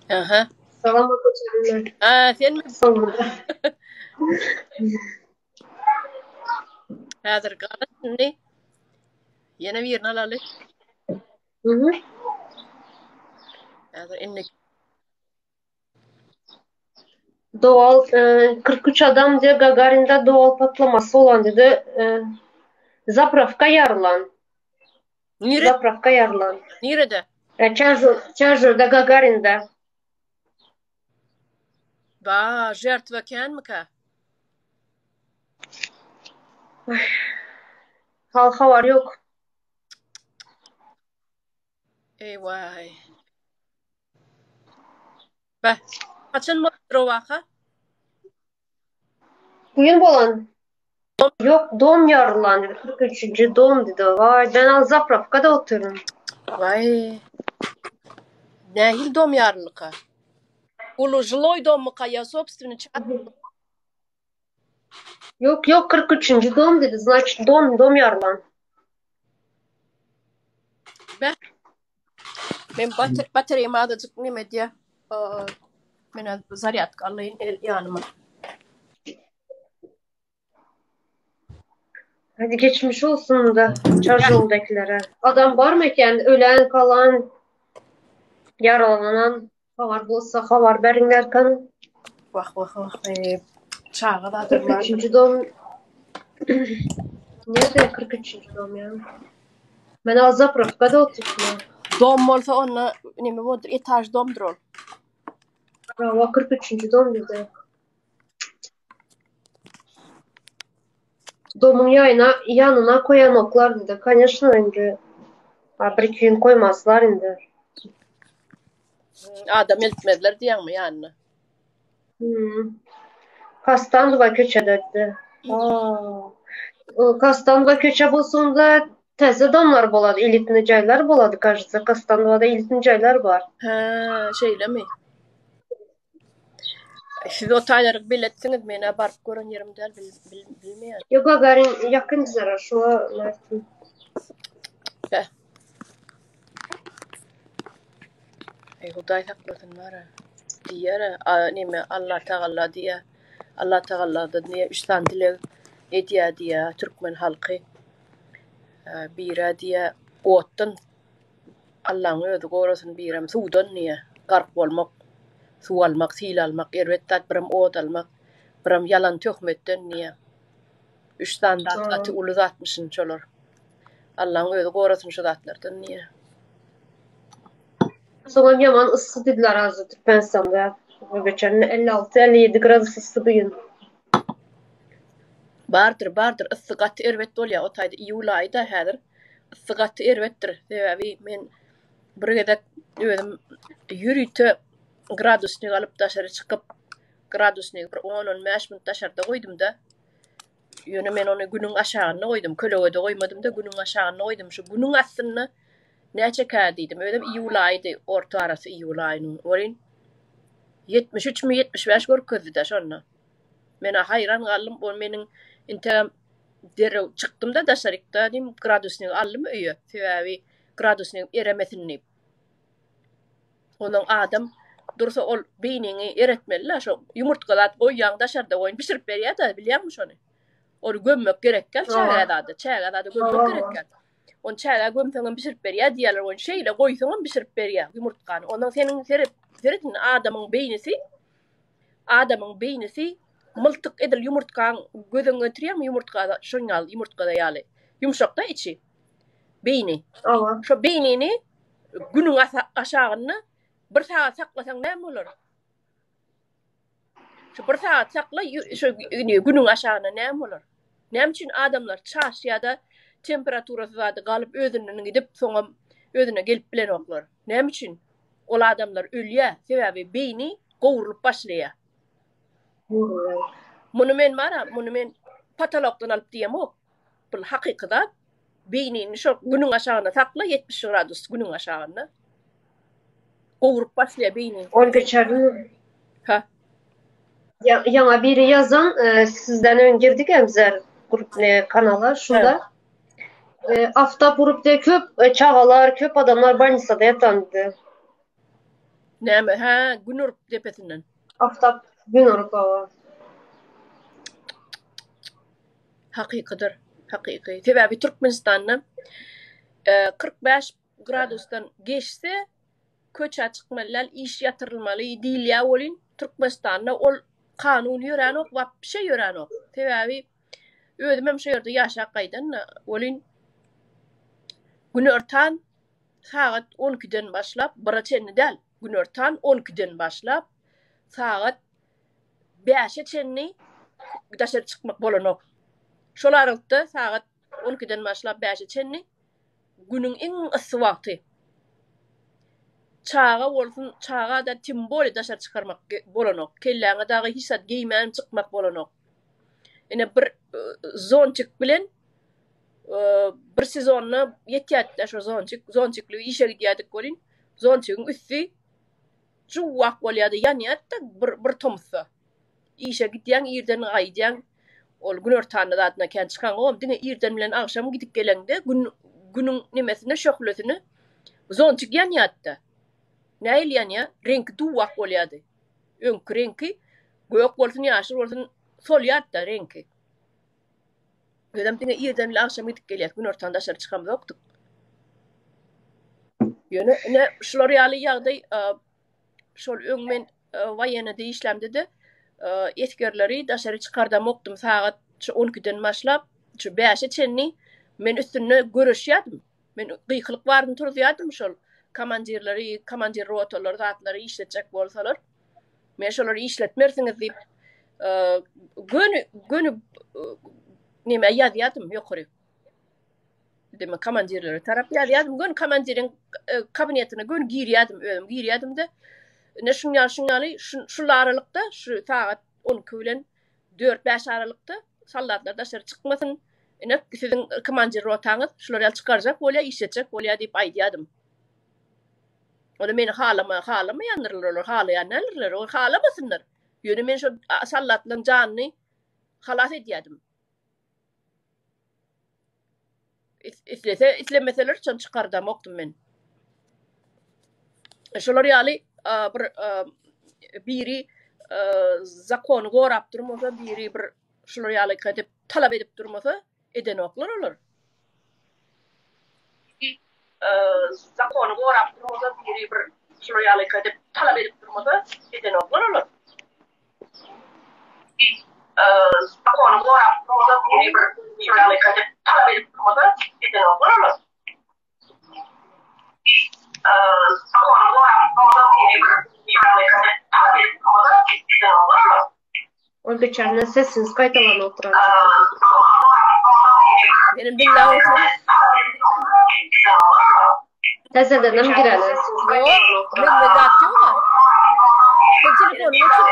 Aha. Salam okaçanlar. Ha, sen mi? Soňunda. Häzir galat indi. Ýene birini alaly. Mhm. Häzir indi Doğal e, 43 adam diye Gagarin'de doğal patlaması olan dedi. E, zapravka ýarylan. Nire, Zapravka ýarylan. nirede? E, Çarjur, Çarjurda Gagarin'de. Ba, žertwa känmika? Hal habar ýok. Eý waý. Beh, haçan bolupdyr o waka? Bu gün bolan. Ýok, dom ýarylan dedi. 43-nji dom dedi. Waý, ben al zapravkada otyryn. Waý. Nähili dom ýaryldyka? Uly žiloý dommyka ýa sobstwennyý Ýok, ýok, 43-nji dom dedi. Значит, dom, dom ýarylan. Beh. Men batareýam azajyk neme edýär. Men zarýadka alaýyn el ýanyma. Hadi geçmiş olsun da Çarjoldakilara. Adam barmy eken ölen kalan ýaralanan habar bolsa habar beriňler kan. Wah wah wah. Çaga zaten var. 43. dom Nirede 43. dom ya? Men al zapravkada oturtma. Dom bolsa onda neme boldur? Etaj domdur ol. Hawa 43. dom dedi. Domuň ýaýyna ýanyna koýanoklar diýdi. Koneşno indi bir iki gün koýmazlar indi. Adam eltmezler diýýäňmi ýanyna? Hmm. Kastandowa köçede diýdi. Kastandowa köçe bolsa onda täze domlar bolady, elitny jaýlar bolady, кажется, Kastandowada elitny jaýlar bar. Hä, şeýlemi? Siz o taýlary beletsiňiz, men-ä baryp gören ýerim däl, bilmeýän. Ýok, Gagarin ýakyn bizlere, şoňa aýtdym. Beh. Eý, Hudaý saklasyn bara. Diýer-ä, neme, Allah Tagalla diýýär. Allah Tagalladan diýýär, üç sany dileg edýär diýýär türkmen halky. Birä diýýär, otdan Allaň özi gorasyn birem suwdan diýýä gark bolmak suw almak sil almak erbet zat birem ot almak birem ýalan töhmetden diýýä üç sany zat gaty uly zatmyşyn şolar Allaň özi gorasyn şu zatlardan diýýä. Soňam ýaman yssy diýdiler hazir Türkmenistanda geçen 56 57 gradus yssy bu ýyl. Bardyr bardyr yssy gaty erbet bolýa o taýda iýul aýy-da häzir Yssy gaty erbetdir. Sebäbi men bir gezek özüm ýörite gradusnik alyp daşary çykyp, gradusnigi bir on-on bäş minut daşarda goýdum-da. Ýöne men ony günüň aşagynda goýdum, kölegede goýmadym-da, günüň aşagynda goýdum. Şu günüň astynda näçekä diýdim. Özem iýul aýydy, orta arasy iýul aýynyň. Welin 73 mi, 75 görkezdi-de şonda. Men-ä haýran galdym. Ol meniň integem Derrew çykdym-da daşarykda diýdim, gradusnigi aldym öýe, sebäbi gradusnigim eremesin diýip. Ondan adam dursa ol beýniňi eretmeli-le, şo ýumurtga zat goýýaň daşarda goýun bişirip berýär-de, bilýäňmi şony? Ony gömmek gerek däl çäge zada, çäge zada gömmek gerek däl. Ony çägä gömseňem bişirip berýär diýýärler, ony şeýle goýsaňam bişirip berýär ýumurtgany. Ondan seniň seret, seret indi adamyň beýnisi Adamyň beýnisi myltyk edil ýumurtgaň göz öňüňe getirýäňmi ýumurtga şoň ýaly ýumurtgada ýaly ýumşakda içi beýni. Hawa. Şo beýnini günüň aşagynda bir sagat saklasaň näme bolar? Şu bir sagat sakla şo günüň aşagynda näme bolar? Näme üçin adamlar çaşýada temperaturasy zady galyp özünden gidip soňam özüne gelip bilenoklar? Näme üçin? Ol adamlar ölýä, sebäbi beýni gowrulyp başlaýa. Muny men bara, muny men patolokdan alyp diýemok. Bul hakyky zat. Beýnini şo günüň aşagynda sakla, 70 gradus günüň aşagynda. Gowrup başlaýa beýni. Ol geçen Ha. Ýaňa biri ýazan, e, sizden öň girdik hem bizler grup ne kanala şunda. E, aftap urup diye köp e, çagalar, köp adamlar bolnisada ýatandy. Näme, hä, gün urup depesinden. Aftap gün urup hawa. Hakykydyr, hakyky. Sebäbi Türkmenistanda 45 gradusdan geçse köçä çykmaly däl, iş ýatyrylmaly diýilýär welin, Türkmenistanda ol kanun ýöränok, wapşe ýöränok. Sebäbi özümem şu ýerde ýaşap gaýdan-da welin, günortan sagat on ikiden başlap, bire çenli däl, günortan on ikiden başlap, sagat bäşe çenli daşary çykmak bolanok. Şol aralykda sagat on ikiden başlap bäşe çenli günüň iň yssy wagty. Çaga bolsun, çaga-da tim bolýa daşary çykarmak bolanok. Kelläňe dagy hiç zat geýmän çykmak bolanok. Ine bir zontik bilen bir sezonda ýetýärdi-de şo zontik. Zontikli işe gidýärdik welin, zontigiň üsti juwwak bolýardy, ýanýardy-da bir, bir tomusda. Işe gidýäň, irden gaýdýaň. Ol günortanda zadyna kän çykaňogam, diňe irden bilen agşam gidip geleňde gün günüň nemesine, şöhlesine zontik ýanýardy-da. Nähili ýanýar? Reňki duwwak bolýardy. Öňki reňki gök bolsun, ýaşyl bolsun solýardy-da reňki. Özem diňe irden bilen agşam gidip gelýäs, günortan daşary çykamzokdyk. Ýöne ine şular ýaly ýagdaý şol öň men waýenada işlämde-de esgerleri daşary çykardamokdym. Sagat şu 12-den başlap şu 5-e çenli men üstünde göreşýärdim. Men gykylyk baryny turuzýardym şol komandirleri, komandir rotalary zatlary işletjek bolsalar. Men şolary işletmersiňiz diýip, göni göni neme ýazýardym ýokary. Demek komandirlere tarap ýazýardym. Göni komandiriň kabinetine göni girýärdim özüm girýärdim-de. Ine şuň ýaly şuň ýaly şu aralykda şu sagat 12 bilen 4-5 aralykda soldatlar daşary çykmasyn. Ine siziň komandir rotaňyz şular ýaly çykarjak bolýar, işletjek bolýar diýip aýdýardym. Olar meni halama, halamaýandyrlar olar, halaýan däldirler. Olar halamasynlar. Ýöne men şo soldatlaryň janyny halas edýärdim. Islese, islemeseler şony çykardamokdym men. Şolar ýaly bir biri zakony gorap durmasa, biri bir şular ýaly edip talap edip durmasa, edenoklar olar. Zakony gorap durmasa, biri bir şular ýaly edip talap edip durmasa, edenoklar olar. Zakony gorap durmasa, biri bir şular ýaly edip talap edip durmasa, edenoklar olar. Zakony gorap durmasa, biri bir şular ýaly edip talap edip durmasa, edenoklar olar. Ol biçäre sesiňiz gaýtalanyp oturan. Menem diňläp oturyn. Täzedenem gireli. Ýok, mende zat ýok-a. Sen telefonyňy öçür.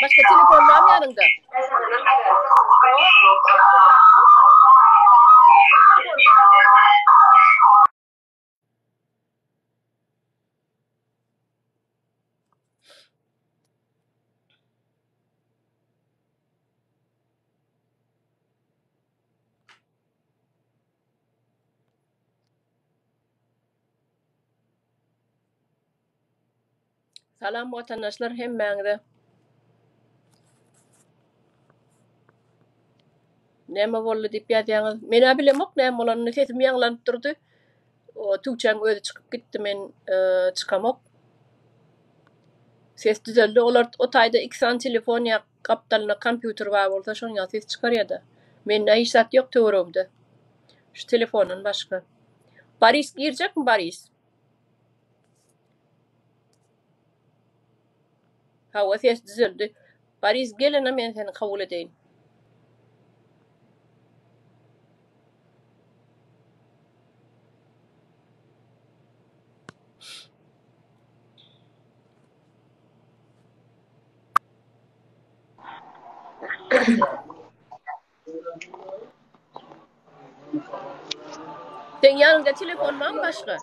Başga telefon barmy ýanyňda? Salam watandaşlar hemmäňize. Näme boldy diýip ýazýaňyz. Men-ä bilemok näme bolanyny. Sesim ýaňlanyp durdy. O tüwçäň özi çykyp gitdi. Men çykamok. Ses düzeldi. Olar o taýda iki sany telefon ýa gapdalynda kompýuter bar bolsa şoň ýaly ses çykarýa-da. Mende hiç zat ýok töweregimde. Şu telefondan başga. Boris girjekmi Boris? Hawa ses düzeldi. Boris gel ene men seni kabul edeýin. Seň ýanyňda telefon barmy başga?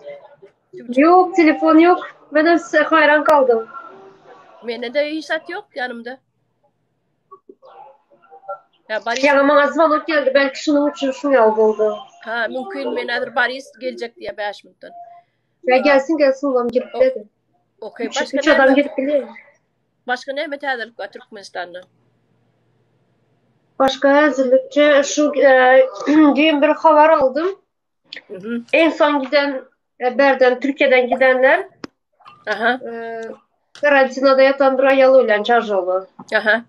Ýok, telefon ýok. Menem size haýran galdym. Mende-de hiç zat ýok ýanymda. Ya Boris Ýaňy maňa zvonok geldi, belki şunuň üçin şuň ýaly boldy. Ha, mümkin men häzir Boris geljek diýýär 5 minutdan. Ya gelsin gelsin olam girip dedi. Okey, Üç, başga üç adam näme? gelip bilýär. Başga näme täzelik bar Türkmenistanda? Başga häzirlikçe şu e, düýn bir habar aldym. Mhm. En son giden e, berden Türkiye'den gidenler Aha, e, karantinada ýatan bir aýal ölen Çarjoly. aha.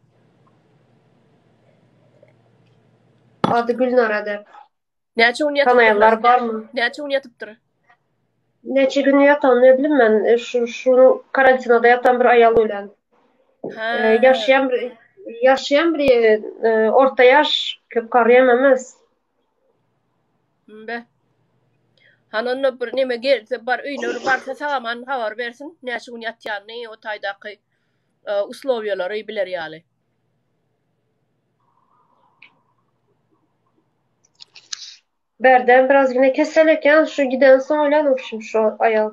Ady Gülnara dep. Näçe gün ýatypdyrlar? Tanaýanlar barmy? Näçe gün ýatypdyr? Näçe gün ýatan ne bilim men. E, Şu şu karantinada ýatan bir aýal ölen. Ha. E, Ýaşaýan bir ýaşaýan bir e, orta ýaş, köp garryam emes. Be. Han onda bir neme gelse bar öýüne bir barsa sagaman habar bersin. Näçe gün ýatýanyny, o taýdaky e, uslowiýalary biler ýaly. Bärden biraz ýene kesel eken, şu giden soň ölen wobşem şu aýal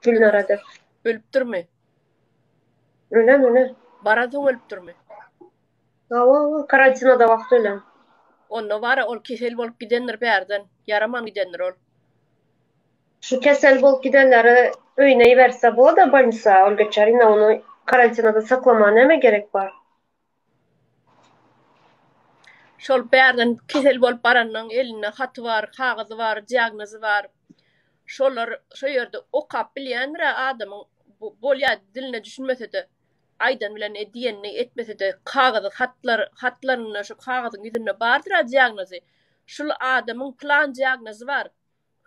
Gülnara dep. Ölüpdirmi? Ölen ölen. Baransoň ölüpdirmi? Hawa hawa karantinada wagty ölen. Onda bara ol kesel bolup gidendir bärden. Ýaraman gidendir ol. Şu kesel bolup gidenleri öýüne iberse bolada bolnisa ol geçer ine ony karantinada saklamaga näme gerek bar? Şol bärden kesel bolup baranyň elinde haty bar, kagyzy bar, diagnozy bar. Şolar şo ýerde okap bilýändir-ä adamyň bolýa diline düşünmese-de, aýdan bilen diýenini etmese-de kagyzy hatlar hatlarynda şu kagyzyň ýüzünde bardyr-a diagnozy. Şul adamyň plan diagnozy bar.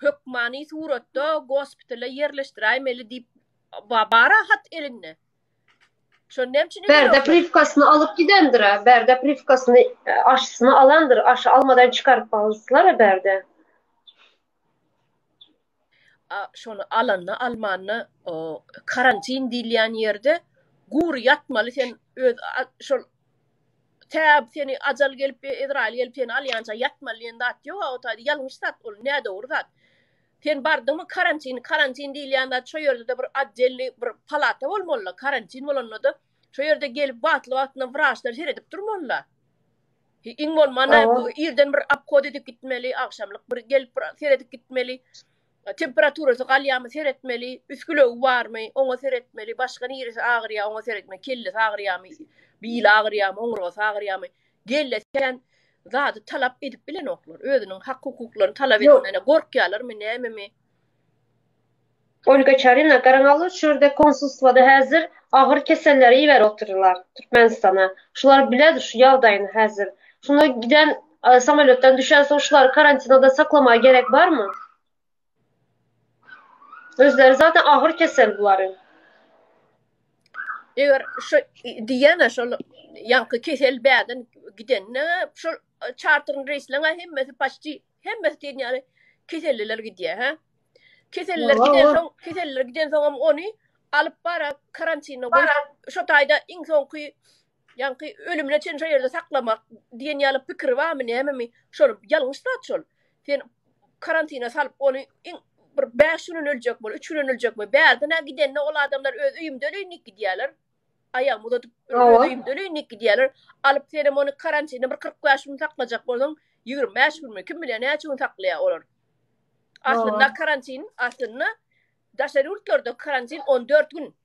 Hökmany suratda gospitala ýerleşdiräýmeli diýip bar-a hat elinde. Şony näme üçin Bärde edenoklar? priwkasyny alyp gidendir-ä. Bärde priwkasyny, aşysyny alandyr. Aşy almadan çykaryp alyslar-a bärde. A şony alanda almanda karantin diýilýän ýerde gury ýatmaly sen öz şol tä seni ajal gelip Ezraýyl gelip seni alýança ýatmaly diýen zat ýok-a o taýda ýalňyş zat ol nädogry zat. Sen bardyňmy karantin, karantin diýilýän zat şo ýerde-de bir otdelnyý bir palata bolmaly-da, karantin bolanda-da şo ýerde gelip wagtly-wagtyndan wraçlar seredip durmaly-da. Iň bolmanda irden bir obhod edip gitmeli, agşamlyk bir gelip bir seredip gitmeli. Temperaturasy galýarmy seretmeli, üsgülewügi barmy oňa seretmeli, başga niresi agyrýar oňa seretmeli, kellesi agyrýarmy, bili agyrýarmy, oňurgasy agyrýarmy. Gelle sen zady talap edip bilenoklar. Özüniň hak-hukuklaryny talap etmäne gorkýarlarmy, nämemi? Olga Çarina, Garaňaly şu ýerde konsulstwada häzir agyr keselleri iberip otyrlar Türkmenistana. Şular biledir şu ýagdaýyny häzir. Şunda giden samolýotdan düşensoň şulary karantinada saklamaga gerek barmy? Özleri zaten agyr kesel bularyň. Eger şu diýýän-ä şol ýaňky kesel bärden gidende şol çarterny reýsleň-ä hemmesi paçti hemmesi diýen ýaly keselliler gidýär, hä? Keselliler gidensoň, keselliler gidensoňam ony alyp bara karantine goýup, şo taýda iň soňky ýaňky ölümine çenli şo ýerde saklamak diýen ýaly pikiri barmy, nämemi? Şol ýalňyş zat şol. Sen karantina salyp ony iň bir 5 günden öljekmi, 3 günden öljekmi? Bärden-ä gidende ol adamlar öz öýümde öleýin diýip gidýärler. Aýagymy uzadyp öz öýümde öleýin diýip gidýärler. Alyp senem ony karantinde bir 45 gün saklajak bolsaň, 25 günmi, kim bilýär näçe gün saklaýar olar. Aslynda karantin, aslynda daşary ýurtlarda karantin 14 gün.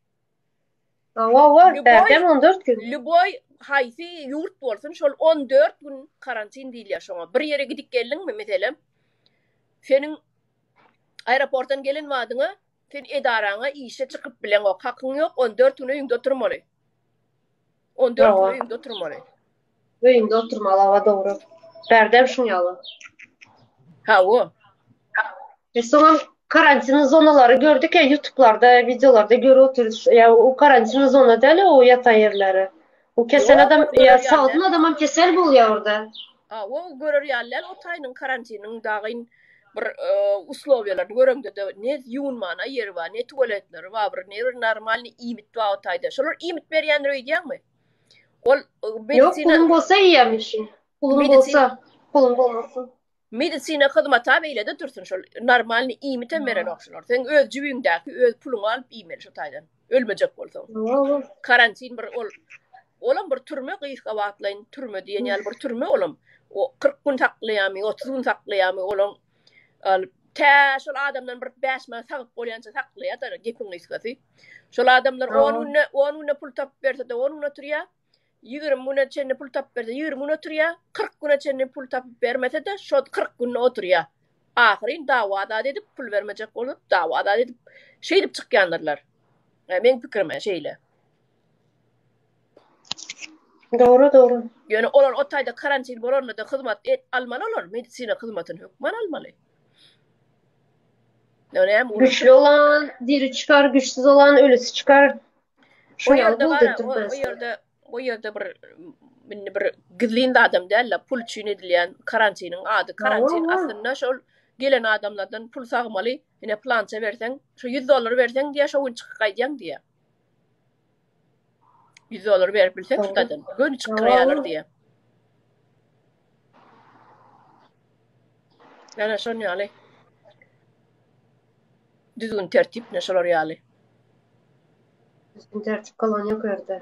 Hawa, bärde 14 gün. Lýuboý haýsy ýurt bolsun, şol 14 gün karantin diýilýär şoňa. Bir ýere gidip geldiňmi, meselem, seniň aeroportdan gelen badyňa sen edaraňa işe çykyp bileňok, hakyň ýok, 14 gün öýüňde oturmaly. 14 gün öýüňde oturmaly. Öýüňde oturmaly, hawa dogry. Bärdem şuň ýaly. Hawa. E soňam karantin zonalary gördük ya YouTube'larda, videolarda görüp otyrys. Ya o karantin zona däl o ýatan ýerleri. O kesel adam ya sagdyn adamam kesel bolýar orada. Hawa, o görer ýaly däl o taýynyň karantiniň dagyn bir uslowiýalaryny göreňde-de ne ýuwunmana ýeri bar, ne tualetleri bar, bir ne bir normalnyý iýmit bar o taýda. Şolar iýmit berýändir öýdýäňmi? Ol Ýok, puluň bolsa iýýärmişin. Puluň bolsa, puluň bolmasa. Medisina hyzmata beýlede dursun şol normalny iýmitem berenok şular. Seň öz jübiňdäki öz puluňy alyp iýmeli şo taýdan. Ölmejek bolsaň. Karantin bir ol olam bir türme gysga wagtlaýyn türme diýen ýaly bir türme olam. O 40 gün saklaýarmy, 30 gün saklaýarmy olaň al. Tä şol adamdan bir 5 manat sagyp bolýança saklaýar-da gepiň gysgasy. Şol adamlar 10 günde 10 günde pul tapyp berse-de 10 gün oturýar. 20 güne çenli pul tapyp berse 20 gün oturýar. 40 güne çenli pul tapyp bermese-de şo 40 günde oturýar. Ahyryn dawa zat edip pul bermejek bolup dawa zat edip şeýdip çykýandyrlar. Meň pikirim şeýle. Dogry dogry. Ýöne olar o taýda karantin bolanda-da hyzmat et almaly olar medisina hyzmatyny hökman almaly. Güçli olan diri çykar, güçsüz olan ölüsi çykar. Şu ýerde bar, o ýerde o ýerde bir indi bir gizlin zadam däl-de, pul üçin edilýän karantiniň ady karantin. Aslynda şol gelen adamlardan pul sagmaly. Ine plança berseň, şu 100 dollar berseň diýä, şo gün çykyp gaýdýaň diýä. 100 dollar berip bilseň şu taýdan göni çykyraýarlar diýä. Ýa şon ýaly. Düzgün tertip ne şolar ýaly. Düzgün tertip galan ýok ýerde.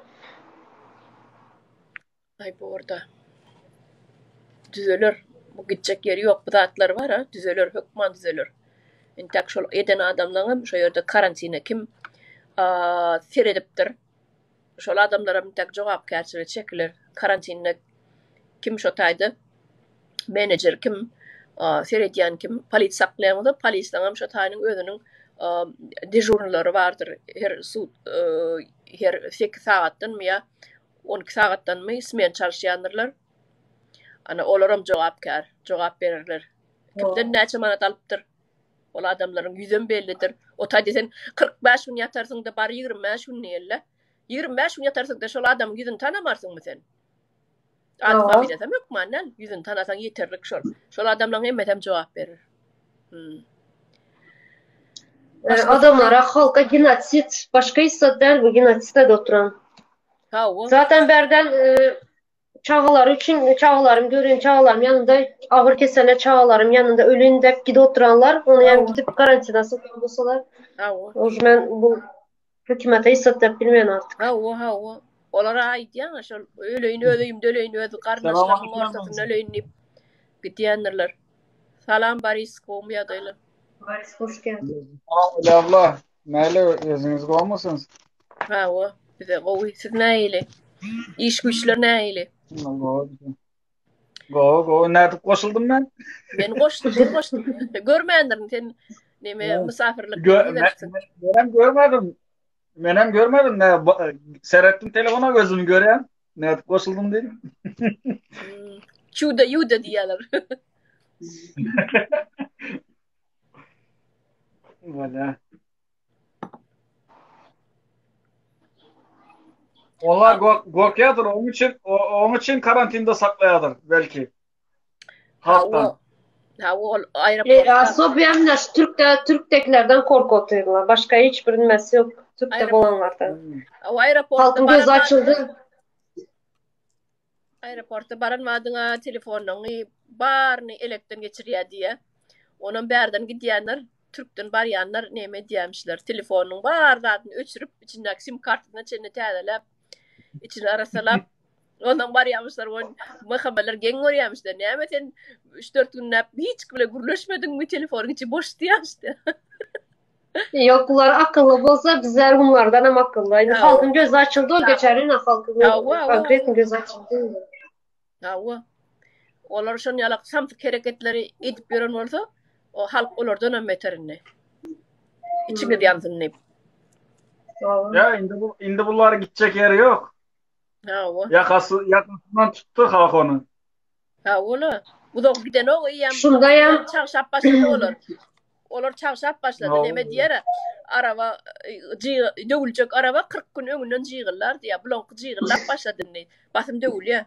Aý borda. Düzeler. Bu gitjek ýeri ýok bu zatlar bar a düzeler hökman düzeler. Intäk şol eden adamlaňam şo ýerde karantina kim seredipdir. Şol adamlaram intäk jogapkärçilige çekiler. Karantinde kim şo taýda menejer kim seredýän kim polis saklaýan bolsa polislaňam şo taýynyň özüniň dežurnylary bardyr. Her sud her sekiz sagatdanmy ýa 12 sagatdanmy smen çalyşýandyrlar. Ana olaram jogapkär, jogap bererler. Kimden näçe manat alypdyr? Ol adamlaryň ýüzem bellidir. O taýda sen 45 gün ýatarsyň-da, bar 25 gün diýeli. 25 gün ýatarsyň-da, şol adamyň ýüzüni tanamarsyňmy sen? Ady familiýasam hökman däl, ýüzüni tanasaň ýeterlik şol. Şol adamlaryň hemmesem jogap berer. Hmm. Adamlara, halka genosid, başga hiç zat däl bu genosid oturan. Hawa. Zaten berden e, çagalary üçin çagalarym görün çagalarym ýanynda agyr keseller çagalarym ýanynda ölün dep gidip oturanlar ony hem gidip karantina sokan bolsalar. Hawa. Oj men bu hökümete hiç zat dep bilmeýän artık. Hawa, hawa. Olara aýdýan şol öleýin öz öýümde öleýin öz garyndaşlarymyň ortasynda öleýin diýip gidýändirler. Salam Boris, gowmy ýagdaýlar? Boris hoş geldiň. Salam abla. Näle özüňiz gowmysyňyz? Hawa, bize gowy. Siz nähili? Iş güýçler nähili? Gowy, gowy. Nädip goşuldym men? Men goşdum, men goşdum. Görmändirin sen neme musafirlik. Menem görmedim. Menem görmedim. Ne seretdim telefona gözüm görýän. Nädip goşuldym diýdim. Hmm. Çuda yuda diýýärler. Wala. Onlar gorkýardyr, onuň üçin onuň üçin karantinde saklaýardyr belki. Halkdan. Ha, ol aeroportda. E, asobiýam şu türkde türkdekilerden korkup otyrlar. Başga hiç bir nimesi ýok türkde bolanlardan. Hmm. O aeroportda Halkyň gözi açyldy. Aeroporta baran badyňa telefonyňy baryny elekden geçirýär diýýär. Onam bärden gidýänler, türkden barýanlar neme edýärmişler, telefonyň bar zadyny öçürip, içindäki sim kartasyna çenli täzeläp, içini arassalap, ondan barýarmyşlar. On MHM-ler geň görýärmişler. Näme sen 3-4 günläp hiç kim bilen gürleşmediňmi, telefonyň içi boş diýýärmişler. Ýok, bular akylly bolsa bizler bunlardan hem akylly. Indi halkyň gözi açyldy, ol geçer ine halkyň konkretno gözi açyldy. Hawa. Olar şon ýaly samsyk hereketleri edip ýören bolsa, o halk olardan hem beter indi. Içiňiz ýansyn diýip. Ýa indi bu indi bular gitjek ýeri ýok. Hawa. Ýakasy ýakasyndan tutdy halk ony. Hawa. Uzak gidenok eýýäm. Şunda ýa çagşap başlady olar. Olar çagşap başlady. Neme diýer? Araba döwüljek araba 40 gün öňünden jygyllar diýär. Bulaňky jygyllap başlady indi. Basym döwülýär.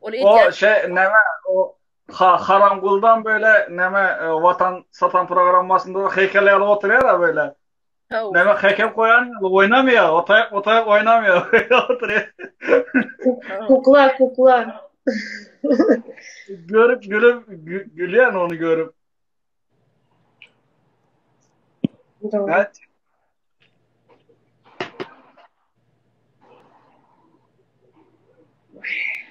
Ol edýär. O şey näme o ha Haramguldan böyle näme e, watan satan programmasynda heýkel ýaly oturýar böyle. Näme heýkel goýan ýaly oýnamaýar, otaýak otaýak oýnamaýar. Oturýar. Kukla kukla. Görüp gülüp gülýän ony görüp. Doğru.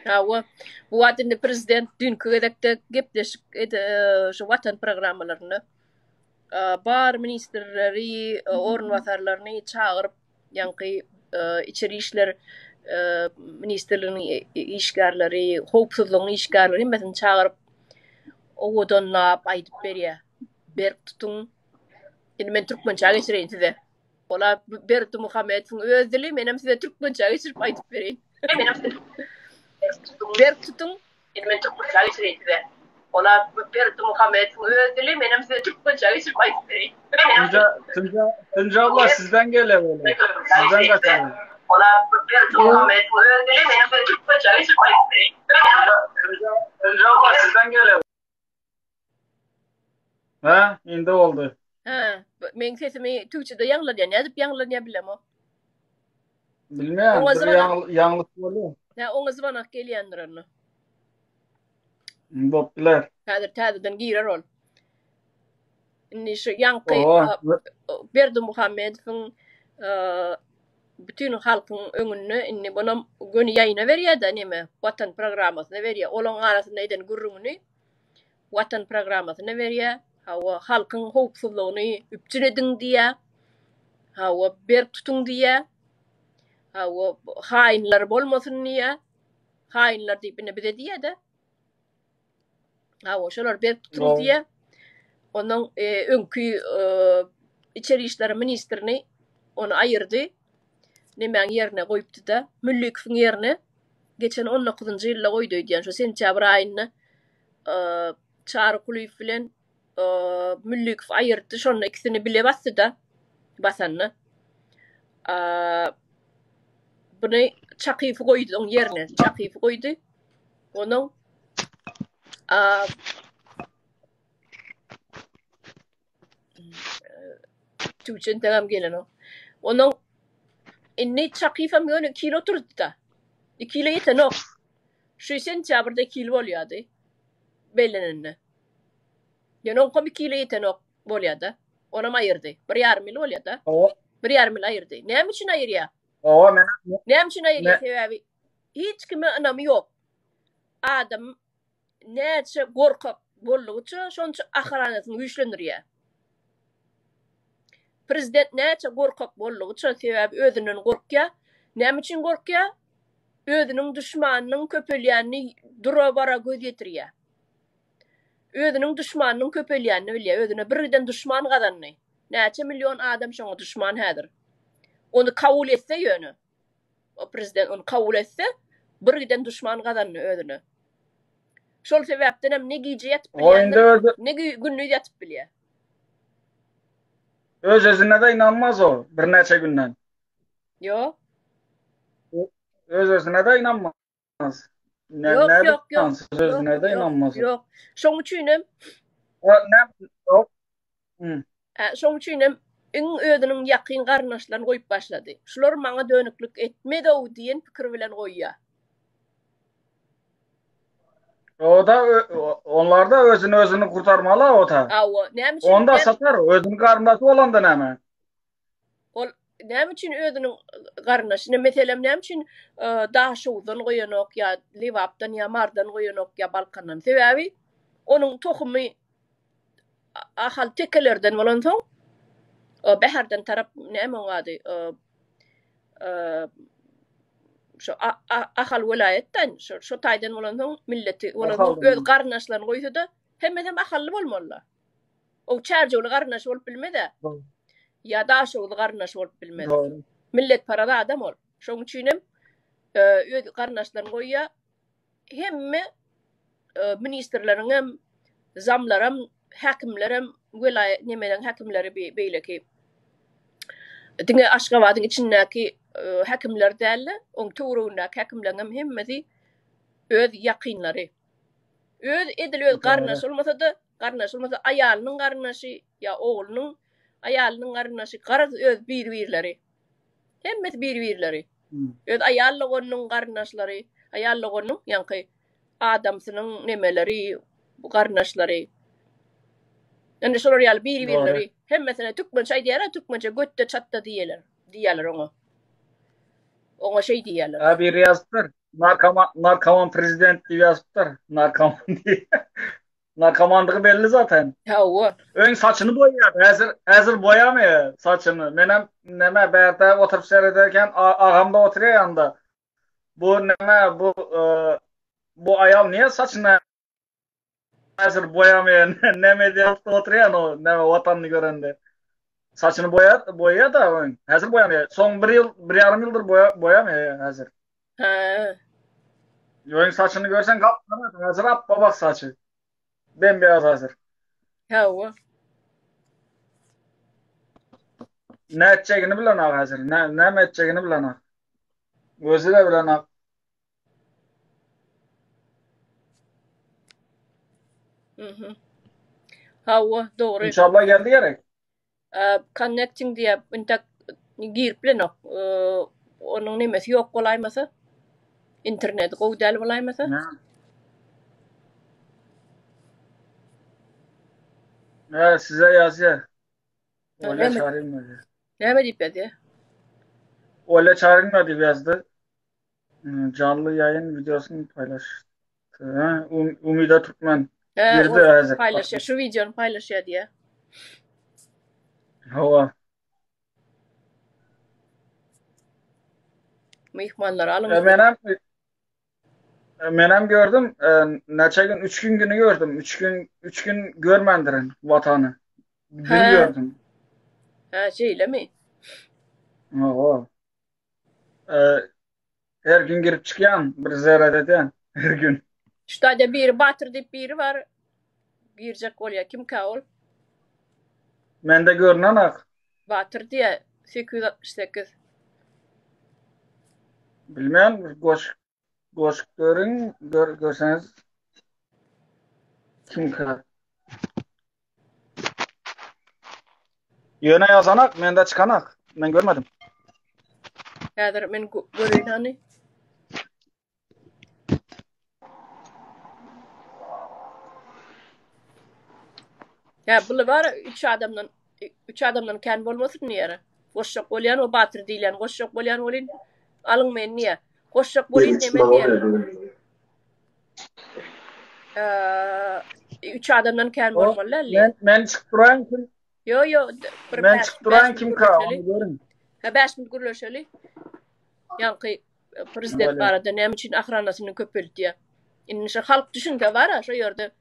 Hawa, bu wagt indi prezident düýnki gezekde gepleşik şu watan programmalarynda bar ministrleri, orunbasarlaryny çagyryp, ýaňky içeri işler ministrliginiň işgärleri, howpsuzlygyň işgärleri hemmesini çagyryp, owadanlap aýdyp berýär. Berk tutuň. Indi men türkmençä geçireýin size. Ola Berdimuhamedowyň öz dili, menem size türkmençä geçirip aýdyp bereýin. Berk tutuň. Indi men türkmençä geçireýin size. Ola Berdimuhamedowyň öz dili, menem size türkmençä geçirip aýdyp bereýin. Tunja, Tunja, Tunja abla sizden gelýär böyle. Sizden gaçalım. Ola Berdimuhamedowyň öz dili, menem size türkmençä geçirip aýdyp bereýin. Tunja, Tunja abla sizden gelýär. Ha, indi boldy. Ha, meň sesimi tüwçede ýaňlanýar. Nädip ýaňlanýar bilemok. Bilmeýän, bir ýaňlyk bolýar. Hä, oňa zwanak gelýändir onda. Bolup biler. Häzir täzeden girer ol. Indi şu ýaňky Berdimuhamedowyň bütin halkyň öňünde indi bunam göni ýaýyna berýär-de neme, Watan programmasyna berýär. Olaň arasynda eden gürrüňini Watan programmasyna berýär. Hawa, halkyň howpsuzlygyny üpjün ediň diýýär. Hawa, berk tutuň diýýär. Hawa, haýynlar bolmasyn diýýär. Haýynlar diýip ine bize diýýär-de. Hawa, şolar berk tutuň diýýär. Onuň e, öňki e, içeri işler ministrini ony aýyrdy. Nemäň ýerine goýupdy-da, Müllikowyň ýerine geçen 19-njy ýylda goýdy öýdýän, şu sentýabr aýynda e, Çary Kulyýew bilen e, Müllikow aýyrdy, şonda ikisini bile basdy-da, basanda. E, Buny Çakyýewi goýdy oň ýerine, Çakyýewi goýdy. Onuň a Tüwçen tagam gelenok. Onuň indi Çakyýewem ýöne 2 ýyl oturdy-da. 2 ýyla ýetenok. Şu sentýabrda 2 ýyl bolýardy bellenende. Ýöne oňkam 2 ýyla ýetenok bolýar-da. Onam aýyrdy. Bir ýarym ýyl bolýar-da. Bir ýarym ýyl aýyrdy. Näme üçin aýyrýar? Owa, men Näme üçin aýyrýar? Sebäbi hiç kime ynamy ýok. Adam näçe gorkak boldugyça, şonça ahranasyny güýçlendirýär. Prezident näçe gorkak boldugyça, sebäbi özünden gorkýar. Näme üçin gorkýar? Özüniň duşmanynyň köpelýänini dura-bara göz ýetirýär. Özüniň duşmanynyň köpelýänini bilýär. Özüne birgiden duşman gazandy. Näçe million adam şoňa duşman häzir. Ony kabul etse ýöne. O prezident ony kabul etse, bir giden duşman gazandy özüne. Şol sebäpden hem ne gije ýatyp bilýändir, ne gündiz ýatyp bilýär. Öz özüne de inanmaz o birnäçe günden. Ýok. Öz özüne de inanmaz. Ýok, ýok, ýok. Öz özüne de inanmaz. Ýok. Şoň üçin hem Ýok. Şoň üçin hem iň özüniň ýakyn garyndaşlaryny goýup başlady. Şular maňa dönüklik etmez-ow diýen pikir bilen goýýar. O-da onlar-da özüni özüni gurtarmaly o-da. Hawa, näme üçin? Onda satar, özüniň garyndaşy bolanda näme? Ol näme üçin özüniň garyndaşyny, meselem, näme üçin Daşoguzdan goýanok ýa Lebapdan ýa Mardan goýanok ýa Balkandan? Sebäbi onuň tohumy Ahal tekelerden bolansoň, Bäherden tarap näme oň ady? Şu Ahal welaýatdan, şu şu taýdan bolansoň, milleti bolansoň öz garyndaşlaryny goýsa-da, hemmesem ahally bolmaly. O çärjewli garyndaşy bolup bilmez-ä. Ýa daşoguzly garyndaşy bolup bilmez. Milletparaz adam ol. Şonuň üçin hem öz garyndaşlaryny goýýar. Hemme ministrleriň hem, zamlaram, häkimlerem, welaýat nemeleň häkimleri beýleki diňe Aşgabadyň içindäki häkimler däl-de, oň töweregindäki häkimleriň hem hemmesi öz ýakynlary. Öz edil öz garyndaşy bolmasa-da, garyndaşy bolmasa aýalynyň garyndaşy ýa oglunyň aýalynyň garyndaşy, garaz öz bir-birleri. Hemmesi bir-birleri. Öz aýal doganynyň garyndaşlary, aýal doganynyň ýaňky adamsynyň nemeleri, garyndaşlary. Indi şolar ýaly bir-birleri hemmesine türkmençe aýdýarlar, türkmençe götde çatda diýýärler, diýýärler oňa. Oňa şeý diýýärler. Ha biri ýazypdyr. Narkoman, narkoman prezident diýip ýazypdyr. Narkoman diýip. Narkomandygy belli zaten. Hawa. Öň saçyny boýaýardy, häzir häzir boýamaýar saçyny. Menem näme bärde oturyp serederken agam-da oturýar ýanynda. Bu näme bu bu aýal niýe saçyny häzir boýamaýar, näme diýip oturýar o näme watanyny görende. Saçyny boýar, boýaýar-da öň. Häzir boýamaýar. Soň bir ýyl, bir ýarym ýyldyr boýa boýamaýar häzir. Hä. Öň saçyny görseň gap-gara, häzir ap-abak saçy. Bem-beyaz häzir. Hawa. Nätjegini bilenok häzir. Nä, näme etjegini bilenok. Özi-de bilenok. Mhm. Hawa, dogry. Inşallah geldi gerek. Connecting diýýär, intek girip bilenok. Onuň nemesi ýok bolaýmasa. Interneti gowy däl bolaýmasa. Hä, size ýazýar. Olya çağırayım mı? Näme diýip ýazýar? Olya çağırayım mı diýip ýazdy. Janly ýaýyn wideosyny paýlaş. Hä, um, Umida Türkmen. Hä, Girdi häzir. Paýlaşýar, şu wideony paýlaşýar diýýär. Hawa. Myhmanlary alyň. E, menem e, menem gördüm. E, näçe gün? 3 gün günü gördüm. 3 gün 3 gün görmändirin watany. Dün gördüm. Hä, şeýlemi? Hawa. E, Her gün girip çykýan, bir zerret edýän her gün. Şu taýda biri Batyr diýip biri bar. Girjek bolýar. Kimkä ol? Mende görünenak. Batyr diýä 868. Bilmän bir goşuk goşuk görüň, gör, görseňiz kimkä? Ýöne ýazanak, mende çykanak. Men görmedim. Häzir men göreýin hany. Ýa buly bar 3 adamdan 3 adamdan kän bolmasyn diýär. Goşjak bolýan o batyr diýlen goşjak bolýan welin alyň meni diýär. Goşjak bolýan diýmen diýär. Üç adamdan kän bolmaly däl. Men men çykyp duraýyn kim? Ýo ýo bir Men çykyp duraýyn kim ka ony görüň. Ha 5 minut gürleşeli. Ýaňky e, prezident barada näme üçin ahranasyny köpeltýär? Indi şu halk düşünse bar şo ýerde.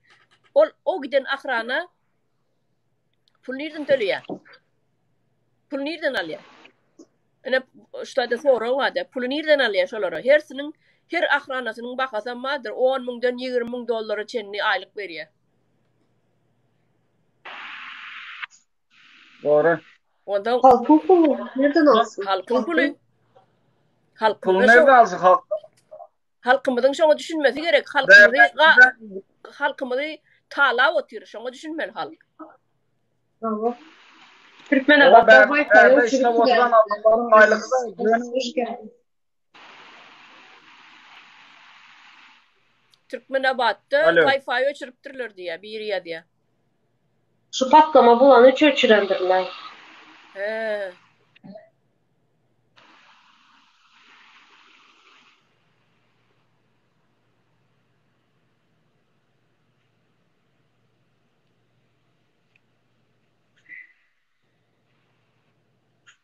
Ol o giden ahrana pul nirden töleýär? Pul nirden alýar? Ine şu taýda sorag barda, puly nirden alýar şolara? Hersiniň her ahranasynyň bahasam bardyr, 10 müňden 20 müň dollara çenli aýlyk berýär. Dogry. Onda halkyň puly nirden alsyn? Halkyň puly. Halkyň puly nirden alsyn halk? Halkymyzyň şoňa düşünmesi gerek. Halkymyzy halkymyzy talap otyr, şoňa düşünmeli halk. Hawa. Türkmenabatda Wi-Fi öçürip oturan adamlaryň aýlygy Türkmenabatda Wi-Fi öçüripdirler diýýär, biri ýazýar. Şu patlama bolany üçin öçürendirler. He.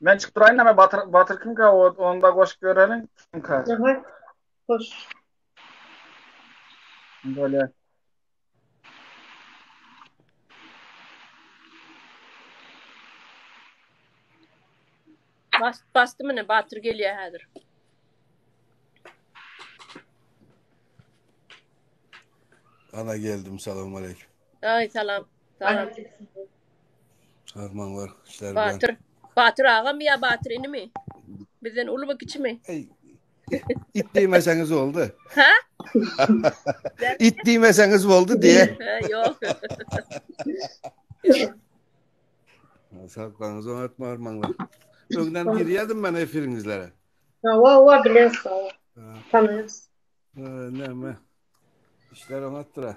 Men çykyp duraýyn näme Batyr Batyr kimka o onu da goşup göreliň kimka. Aha. Hoş. Bolýar. Bas, basdym ine Batyr gelýär häzir. Ana geldim salam aleyküm. Ay salam. Salam. Harman var. İşler Batyr. Batyr agamy ýa Batyr inimi? Bizden ulumy kiçimi? Ey, it diýmeseňiz oldy. Ha? It diýmeseňiz boldy diýe. Ýok. Saklaňyz oňatma harmanlar. Öňden girýärdim men efiriňizlere. Hawa, hawa bileris. Tanaýas. Näme? Işler oňatdyr ha.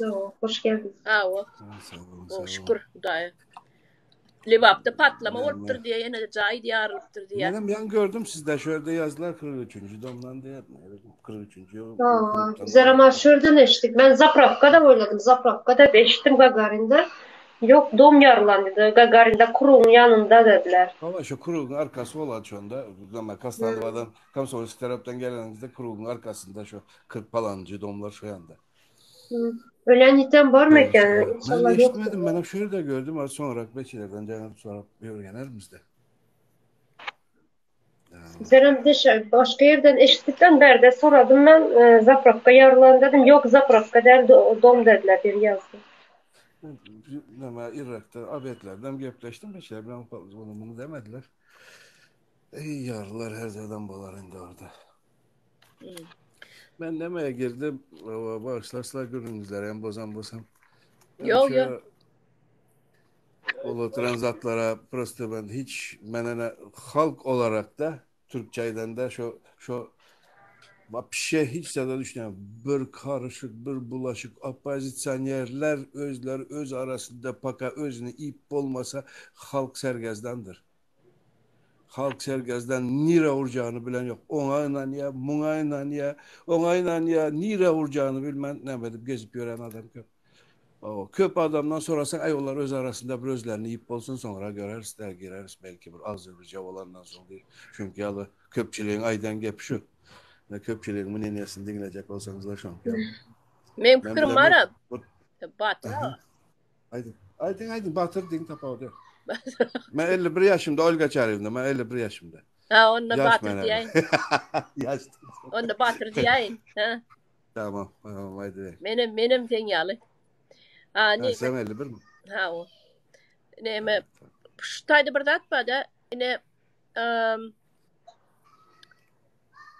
Ýok, hoş geldiň. Hawa. Sag boluň. Şükür Hudaýa. Lebapda patlama bolupdyr diýýär, ýene jaý ýarylypdyr diýýär. Menem ýaňy gördüm sizde şu ýerde ýazdylar 43-nji domdan diýýär. 43-nji ýok. Bizler ama şu ýerden eşitdik. Men zaprawkada oýladym. Zaprawkada eşitdim Gagarinde. Ýok, dom ýarylan diýdi. Gagarinde krugyň ýanynda dediler. Hawa, şu krugyň arkasy bolady şonda. Zama Kostanowadan Komsomolskiý tarapdan geleniňizde krugyň arkasynda şu 40 palanjy domlar şu ýanda. Ölen ýiten barmy eken? İnşallah ýokdur. Eşitmedim, men hem şu ýerde gördüm, az soňrak beçilerden jaňyp sorap öwrenerimizde. Bizlerem deşe başga ýerden eşitdikden bärde soradym men, e, zapravka ýarylan dedim. Ýok, zapravka däl, dom dediler bir ýazdy. Näme Irakda abetlerden gepleşdim, beçiler bilen bunu bunu demediler. Ey ýarylar her zaman bolar indi orada. Men nemeye girdim? Bağışlarsa gürrüňizleri hem bozan bolsam. Ýok, ýok. Ol oturan zatlara prosto ben hiç menene halk olarak da Türkçeyden de şu şu vapşe hiç zada düşünemem. Bir karışık, bir bulaşık oppozisionerler özleri öz arasında paka özüni ip bolmasa halk sergezdandyr. Halk sergezdan nire urjagyny bilen ýok. Oňa ynanýar, muňa ynanýar, oňa ynanýar, nire urjagyny bilmän näme edip gezip ýören adam köp. O, köp adamdan sorasaň, aý olar öz arasynda bir özlerini iýip bolsun, soňra göreris dä, gireris belki bir agzybirje bolandan soň diýip. Çünki ýaly köpçüligiň aýdan gepi şu. Ne köpçüligiň mneniýesini diňlejek bolsaňyzlar şoňky ýaly. Meň pikirim bar-a. Batyr. Aýdyň. Aýdyň, aýdyň, Batyr diýiň tapawudy ýok. Men 51 ýaşymda Olga Çaryýewna, men 51 ýaşymda. Ha, onda Batyr diýäýin. Ýaş. Onda Batyr diýäýin. Ha. Tamam, tamam aýdyň. Menem, menem sen ýaly. Ha, ne? Sen 51 mi? Ha, o. Näme? Şu taýda bir zat bar-da, ine,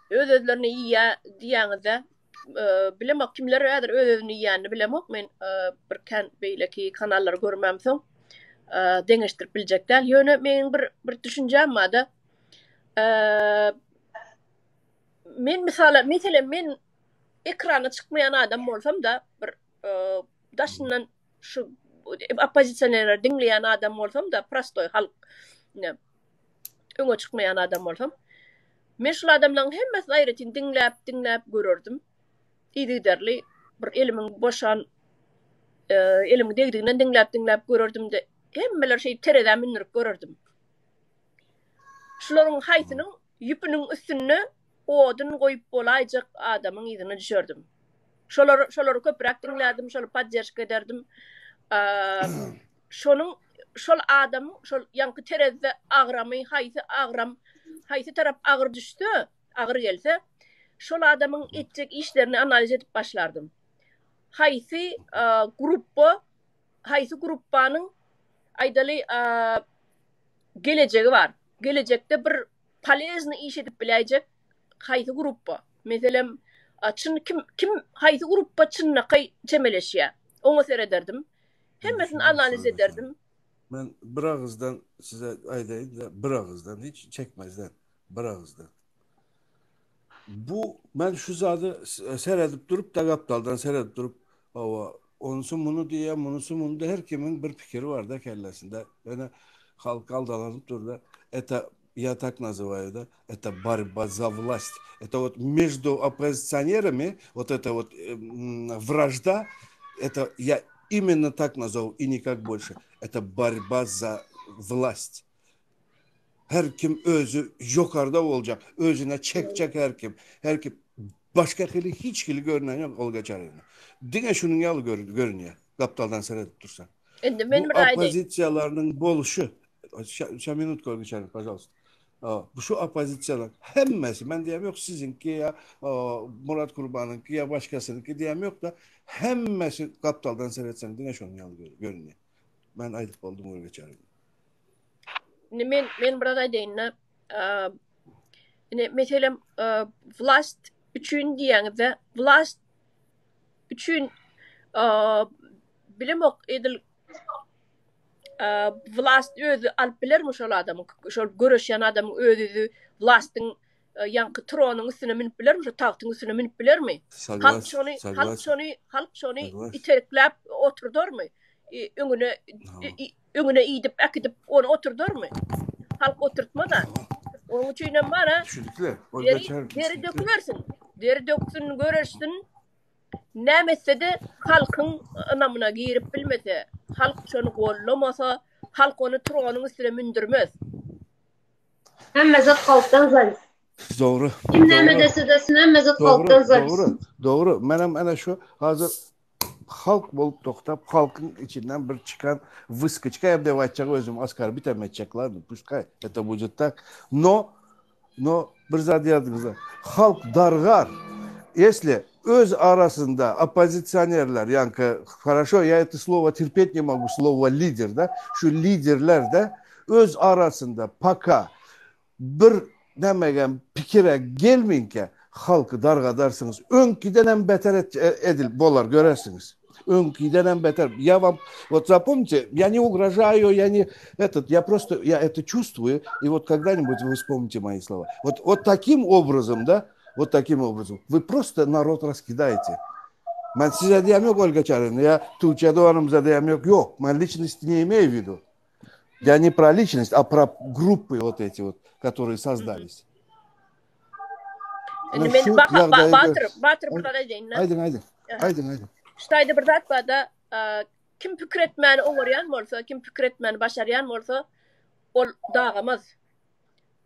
öz-özlerini iýýä diýýäňizde, bilemok kimler häzir öz-özüni iýýänini bilemok men bir kän beýleki kanallary görmämsoň deňeşdirip biljek däl. Ýöne meniň bir bir düşünjäm bar-da. Men mysala, meselem men ekrana çykmaýan adam bolsam-da bir daşyndan şu oppozisionerleri diňleýän adam bolsam-da prostoý halk ine öňe çykmaýan adam bolsam men şul adamlaryň hemmesini aýratyn diňläp diňläp görerdim. Yzygiderli bir elimiň boşan e, elimiň degdiginden diňläp diňläp görerdim-de hemmeler şeýdip terezä mündürip görerdim. Şularyň haýsynyň ýüpüniň üstünde odun goýup bolaýjak adamyň yzyna düşerdim. Şolary şolary köpräk diňlärdim, şoly podderşka ederdim. Şonuň şol adamyň şol ýaňky terezide agramy haýsy agram haýsy tarap agyr düşse, agyr gelse, şol adamyň etjek işlerini analiz edip başlardym. Haýsy gruppa haýsy gruppanyň aýdaly gelejegi bar. Gelejekde bir polezny iş edip biläýjek haýsy gruppa? Meselem, çyn kim kim haýsy gruppa çynlakaý çemeleşýär? Oňa serederdim. Hemmesini analiz ederdim. Men bir agyzdan size aýdaýyn-da, bir agyzdan hiç çekmezden, bir agyzdan. Bu men şu zady seredip durup da gapdaldan seredip durup, hawa, onusy muny diýýär, munusy muny diýýär, her kimiň bir pikiri bar-da kellesinde. Ýöne halk aldalanyp dur-da. Это я так называю, да, это борьба за власть. Это вот между оппозиционерами, вот это вот вражда, это я именно так назову и никак больше. Это борьба за власть. Her kim özi ýokarda boljak, özüne çekjek her kim. Her kim başga hili hiç hili görünen ýok Olga Çaryýewna. Diňe şunuň ýaly görünýär, gapdaldan seredip dursaň. Indi men bir aýdaýyn. Oppozisiýalarynyň boluşy, şa minutku Olga Çaryýewna, pažalsta. Bu şu oppozisiýalaryň hemmesi, men diýem ýok siziňki ýa Murat Kurbanyňky ýa başgasynyňky diýem ýok-da, hemmesi gapdaldan seretseň diňe şonuň ýaly görünýär. Men aýdyp boldum Olga Çaryýewna. Indi men men biraz aýdaýyn-da. Ine meselem vlast üçin diýýäňizde, vlast üçin bilemok edil vlast özi alyp bilermi şol adamy, şol göreşýän adamyň özi vlastyň ýaňky tronyň üstüne münüp bilermi, şo tagtyň üstüne münüp bilermi? Halk şony, halk şony, halk şony itekläp oturdarmy? öňüne öňüne iýdip äkidip ony oturdarmy? Halk oturtmaz-a. Onuň üçin hem bar-a. Düşünikli. Deri, deri dökübersin. Deri döksün, göreşsin. Näme etse-de halkyň ynamyna girip bilmese, halk şony gollamasa, halk ony tronyň üstüne mündürmez. Hemme zat halkdan zaýyf. Dogry. Kim näme dese desin hemme zat halkdan zaýyf. Dogry. Dogry. Menem ana şu hazır halk bolup toktap halkyň içinden bir çykan wyskoçka hem dep aýtjak özüm oskarbit hem etjek ladno pускай это будет так но no bir zat ýadyňyzda halk dargar если öz arasynda oppozisionerler ýaňky хорошо я это слово terpet ne mogu slowo lider da şu liderler de öz arasynda пока bir nämegem pikire gelminkä halky dargadarsyňyz. Öňkidenem beter edil bolar görersiňiz. Öňkidenem beter. Я вам вот запомните, я не угрожаю, я не этот, я просто я это чувствую, и вот когда-нибудь вы вспомните мои слова. Вот вот таким образом, да, вот таким образом вы просто народ раскидаете. Men size diýem ýok Ольга Чарина, я Tuğçe doganymyza diýem ýok, ýok, men личность не имею в виду. Я не про личность, а про группы вот эти вот, которые создались. Indi men Batyr, Batyr bir zat aýdaýyn. Aýdyň, aýdyň. Aýdyň, aýdyň. Şu taýda bir zat bar-da, kim pikir etmäni oňarýan bolsa, kim pikir etmäni başarýan bolsa, ol dagamaz.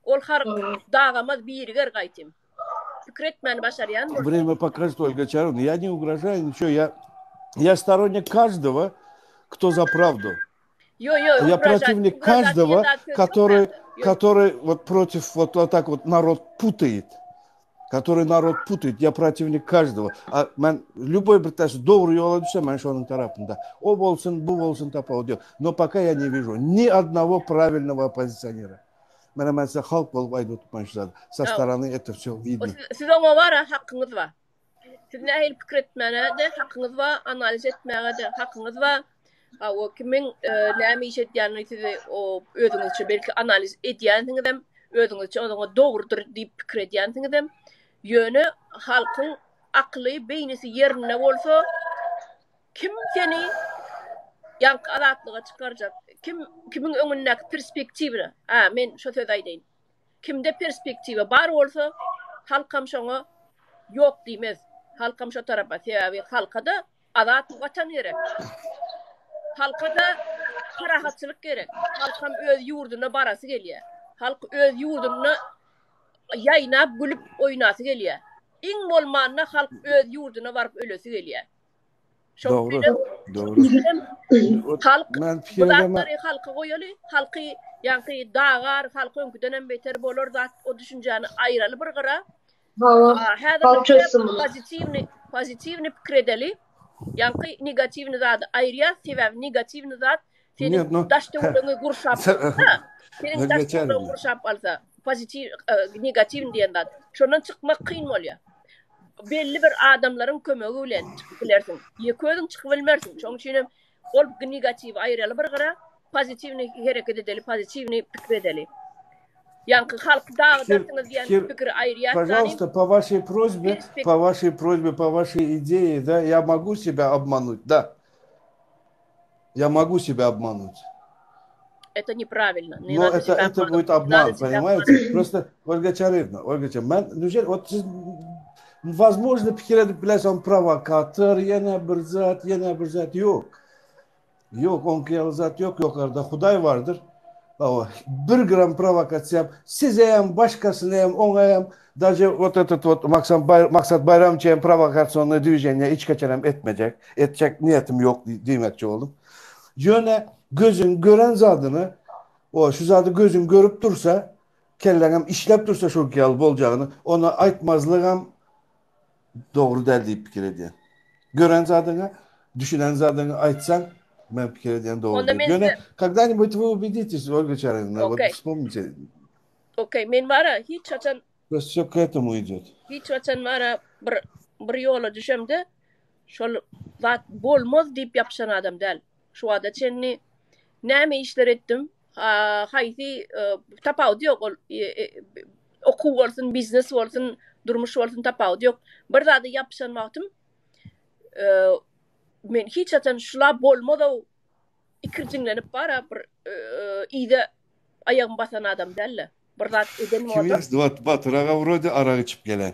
Ol har dagamaz biriger gaýtym. Pikir etmäni başarýan bolsa. Время покажет, Ольга Чаровна. Я не угрожаю, ничего. Я, я сторонник каждого, кто за правду. Yo, yo, Я противник каждого, который, который вот против, вот, вот так вот народ путает. Который народ путает. Я противник каждого. А men любой bir taş dogry ýola düşse men şonuň tarapynda. O bolsun, bu bolsun tapawut ýok. Но пока я не вижу ни одного правильного оппозиционера. Mena men size halk bolup aýdyp oturman şu zady. Со стороны это все видно. Siz oňa bar-a hakyňyz bar. Siz nähili pikir etmäne-de hakyňyz bar, analiz etmäge-de hakyňyz bar. Hawa, kimiň näme iş edýänini siz o özüňizçe belki analiz edýänsiňizem, özüňizçe oňa dogrudyr diýip pikir edýänsiňizem. Ýöne halkyň akyly, beýnisi ýerinde bolsa, kim seni ýaňky azatlyga çykarjak, kim kimiň öňündäki perspektiwna, a men şo sözi aýdaýyn. Kimde perspektiwa bar bolsa, halkam şoňa ýok diýmez. Halkam şo tarapa, sebäbi halka-da azat watan gerek. Halka-da parahatçylyk gerek. Halkam öz ýurduna barasy gelýär. Halk öz ýurdunda ýaýnap, gülüp oýnasy gelýär. Iň bolmanda halk öz ýurduna baryp ölesi gelýär. Dogry. Dogry. Halk bu zatlary halka goýaly, halky ýaňky dagar, halk öňküden hem beter bolar zat o düşünjäni aýraly bir gyra. Hawa. Häzir pozitiwny, pozitiwny pikir edeli. Ýaňky negatiwny zady aýyrýas, sebäbi negatiwny zat seniň daş töweregiňi gurşap alsa, seniň daş töweregiňi gurşap alsa, pozitiw, negatiwny diýen zat. Şondan çykmak kyn bolýar. Belli bir adamlaryň kömegi bilen çykyp bilersiň. Ýeke özüň çykyp bilmersiň. Şonuň üçin hem ol negatiwi aýyraly bir gyra, pozitiwny hereket edeli, pozitiwny pikir edeli. Ýaňky halky dagydarsyňyz diýen pikiri aýyrýas. Пожалуйста, по вашей просьбе, по вашей просьбе, по вашей идее, да, я могу себя обмануть, да. Я могу себя обмануть. Это неправильно. Не Но это, это будет обман, понимаете? Просто, Ольга Чаревна, Ольга Чаревна, men, неужели, вот siz, возможно, pikir edip bilersiň, provokator, ýene bir zat, ýene bir zat, ýok. Ýok, oňki ýaly zat ýok, ýokarda Hudaý bardyr. Hawa, bir gram prowokasiýam size hem, başgasyna hem, oňa hem, daže вот этот вот Maksat Maksat Baýramçy hem prowokasionnyý dwiženiýe hiç haçan hem etmejek, etjek niýetim ýok diýmekçi boldum. Ýöne gözüň gören zadyny, o şu zady gözüň görüp dursa, kelläňem işläp dursa şoňki ýaly boljagyny, ony aýtmazlygam dogry däl diýip pikir edýän. Gören zadyňy, düşünen zadyňy aýtsaň, men pikir edýän dogry diýip. Ýöne когда-нибудь вы убедитесь, Ольга Чарина, вот вспомните. Okey, men bara hiç haçan Просто все к этому идет. Hiç haçan bara bir bir ýola düşemde şol zat bolmaz diýip ýapyşan adam däl. Şu wagta çenli näme işler etdim, haýsy tapawudy ýok ol okuw bolsun, biznes bolsun, durmuş bolsun tapawudy ýok. Bir zada ýapyşan wagtym men hiç haçan şula bolmaz-ow. ikirjiňlenip bara bir yza aýagymy basan adam däl-de. Bir zat eden bolsam. Kim ýazdy? Bat, Batyr aga wrode arak içip gelen.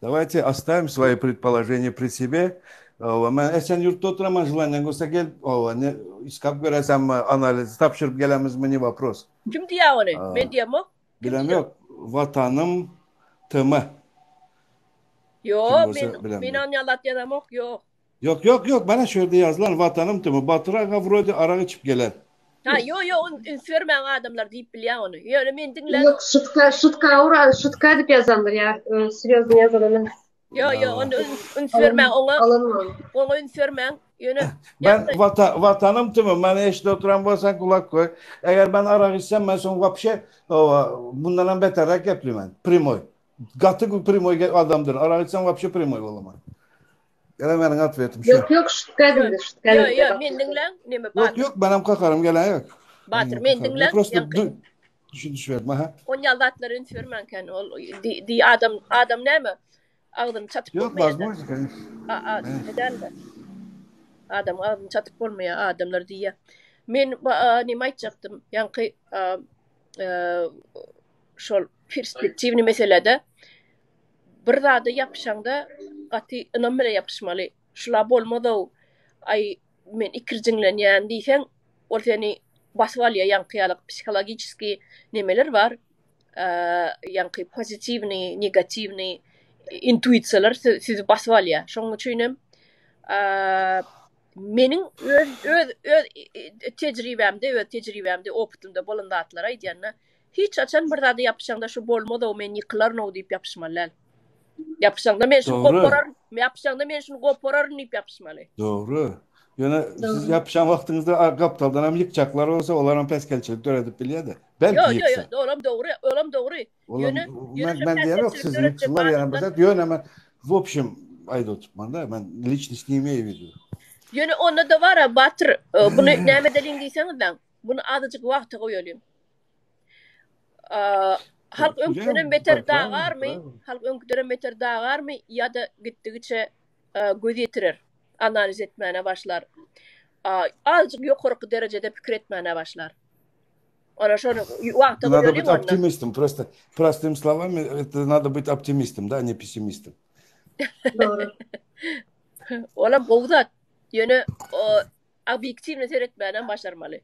Dawayte ostavim svoje predpoloženie pri sebe. Owa, men esen ýurtda oturaman želaniýaň bolsa gel, owa, ne iskap göresemmi, analiz tabşyryp gelemizmi ne wopros. Kim diýýär ony? Men diýemok. Bilem ýok. Watanym TM. Ýok, men men onýalat ýazamok, ýok. Ýok ýok ýok mana şu ýerde ýazylan Watanym TM Batyr aga wrode arak içip gelen. Ha ýo ýo üns bermäň adamlar diýip bilýän ony. Ýöne men diňläp. Ýok şutka şutka ura şutka edip ýazandyr ýa serýozny ýazan emes. Ýo ýo ony üns bermäň oňa. Oňa üns bermäň. Ýöne Ben vata, Watanym TM meni eşidip oturan bolsaň gulak goý. Eger ben arak içsem men soň wapşe bundanam beterräk geplemen. Primoý. Gaty primoý adamdyr. Arak içsem wapşe primoý bolaman. Ýa meniň otwetim şu. Ýok ýok şutka edildi şutka edildi. Ýok ýok men diňläň neme Batyr. Ýok ýok menem kakarym gelen ýok. Batyr men diňläň. Prosta düşündiş berdim aha. Onýal zatlara üns bermäň kän ol di adam adam näme agzyny çatyp bolmaýar. Ýok возможно конечно. A a dälde. Adam agzyny çatyp bolmaýar adamlar diýýär. Men neme aýtjakdym ýaňky şol perspektiwny meselede Bir zada ýapyşaňda gaty ynam bilen ýapyşmaly. Şula bolmaz-ow, aý, men ikirjiňlenýän diýseň, ol seni basyp alýar, ýaňky ýaly psihologiçeskiý nemeler bar, ýaňky pozitiwnyý, negatiwnyý intuisiýalar sizi basyp alýar. Şonuň üçinem meniň öz öz öz tejribämde, öz tejribämde, opytymda bolan zatlary aýdýan-da, Hiç haçan bir zada ýapyşaňda şu bolmaz-ow men ýykylaryn-ow diýip ýapyşmaly däl. Ýapyşaňda men şuny gopararyn, ýapyşaňda men şuny gopararyn diýip ýapyşmaly. Dogry. Ýöne siz ýapyşan wagtyňyzda gapdaldan hem ýykjaklar bolsa, olar hem päsgelçilik döredip bilýär-de. Belki ýyksa. Ýok, ýok, olam dogry, olam dogry. Ýöne, ýöne men diýemok siz ýyksalar ýa bir zat, ýöne men w общем aýdyp oturman-da, men liçnost ne imeýu w widu. Ýöne onda-da bar-a Batyr, buny näme edeliň diýseňizläň. Muny azajyk wagta goýalyň. Halk öňküdenem beter dagarmy? Halk öňküdenem beter dagarmy ýa-da gitdigiçe göz ýetirer, analiz etmäne başlar. Azajyk ýokarky derejede pikir etmäne başlar. Ona şony wagta goýalyň. Надо быть optimistom, prosto prostym slovami это надо быть optimistom, da, ne pessimistom. Dogry. Olam gowy zat. Ýöne Obýektiwny seretmänem başarmaly.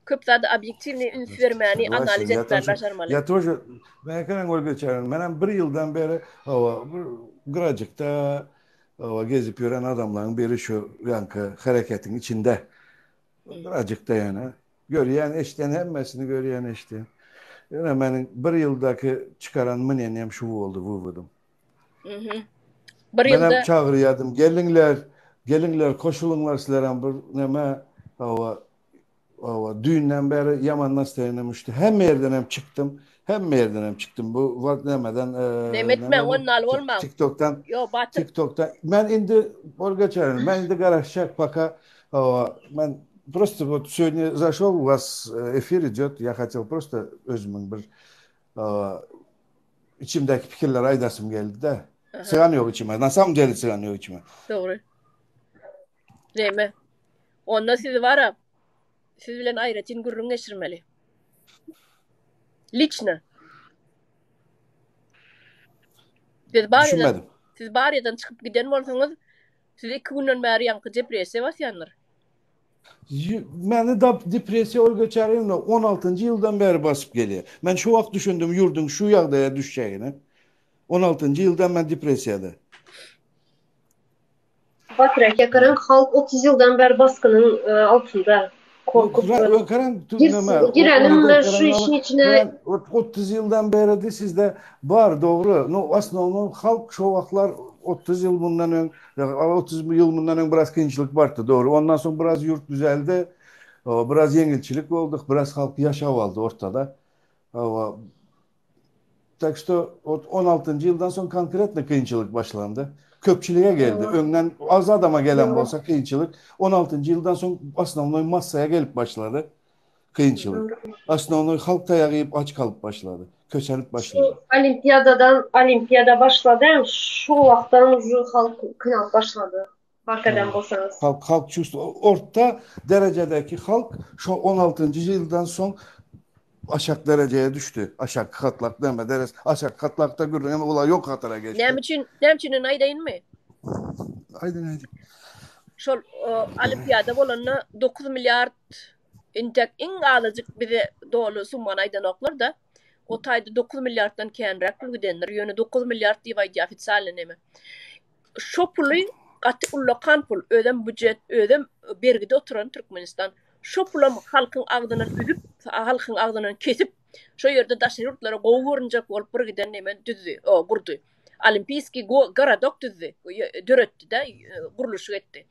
Köp zada obýektiwny üns bermäni, analiz etmäni başarmaly. Ýa тоже men ol geçen menem bir ýyldan beri hawa bir gyrajykda hawa gezip ýören adamlaryň biri şu ýaňky hereketiň içinde. Gyrajykda ýöne görýän eşden hemmesini görýän eşden. Ýöne meniň bir ýyldaky çykaran mneniýem şu boldy wywodym. Mhm. Bir ýylda Menem çagyrýardym, geliňler, geliňler, koşulyňlar sizlerem bir neme, hawa, hawa, düýnden bäri ýaman nastraýeniýam uçdy. Hemme ýerden hem çykdym, hemme ýerden hem çykdym. Bu wagt nämeden, Neme etmäň, onnaly bolmaň. TikTokdan, Ýok, Batyr. TikTokdan. Men indi bol geçerin. Men indi garaşjak paka, hawa, men prosto вот сегодня зашел, у вас эфир идет, я хотел просто özümiň bir, hawa, Içimdäki pikirleri aýdasym geldi-de. Sygan ýok içime. Na samom dele sygan ýok içime. Dogry. Neme? Onda sizi bara siz bilen aýratyn gürrüň geçirmeli. Liçno. Siz bar ýerden, siz bar ýerden çykyp giden bolsaňyz, sizi iki günden bäri ýaňky depressiýa basýandyr. Meni da depressiýa Olga Çaryýewna 16-njy ýyldan bäri basyp gelýär. Men şu wagt düşündim ýurduň şu ýagdaýa düşjegini. 16-njy ýyldan men depressiýada. Batyr eke garaň halk 30 ýyldan bäri basgynyň altynda. Korkup. Girelim we şu işiň içine. 30 ýyldan bäri de sizde bar dogry. No osnovnoý halk şo wagtlar 30 ýyl mundan öň 30 ýyl mundan öň biraz kynçylyk bardy, dogry. Ondan soň biraz ýurt düzeldi. Biraz ýeňilçilik boldy, biraz halk ýaşap aldy ortada. Hawa. Tak что 16-njy ýyldan soň konkretno kynçylyk başlandy. Köpçülige geldi. Öňden az adama gelen bolsa kynçylyk, 16-njy ýyldan soň osnovnoý massaýa gelip başlady. Kynçylyk. Osnovnoý halk taýak iýip aç galyp başlady. Kösenip başlady. Şu olimpiadadan olimpiada başlady, şu wagtdan uje halk kynalyp başlady. Fark eden bolsaňyz. Halk halk çувство orta derejedäki halk şo 16-njy ýyldan soň aşak derejeye düşdi. Aşak gatlak näme deres aşak gatlakda gürrüň hem olar ýok hatara geçdi. Näme üçin näme üçin aýdaýynmy? Aýdyň aýdyň. Şol olimpiada bolanda 9 milliard intek iň azajyk bize doly summany aýdanoklar-da. O taýda 9 milliarddan känräk pul gidendir. Ýöne 9 milliard diýip aýdýar ofitsialny neme. Şo puly gaty ullakan pul, özem býujet, özem bergide oturan Türkmenistan. Şo pulam halkyň agzyndan üzüp, halkyň agzyndan kesip, şo ýerde daşary ýurtlara gowy görünjek bolup bir giden neme düzdi, o gurdy. Olimpiýskiý gorodok düzdi, döretdi-de, gurluşyk etdi.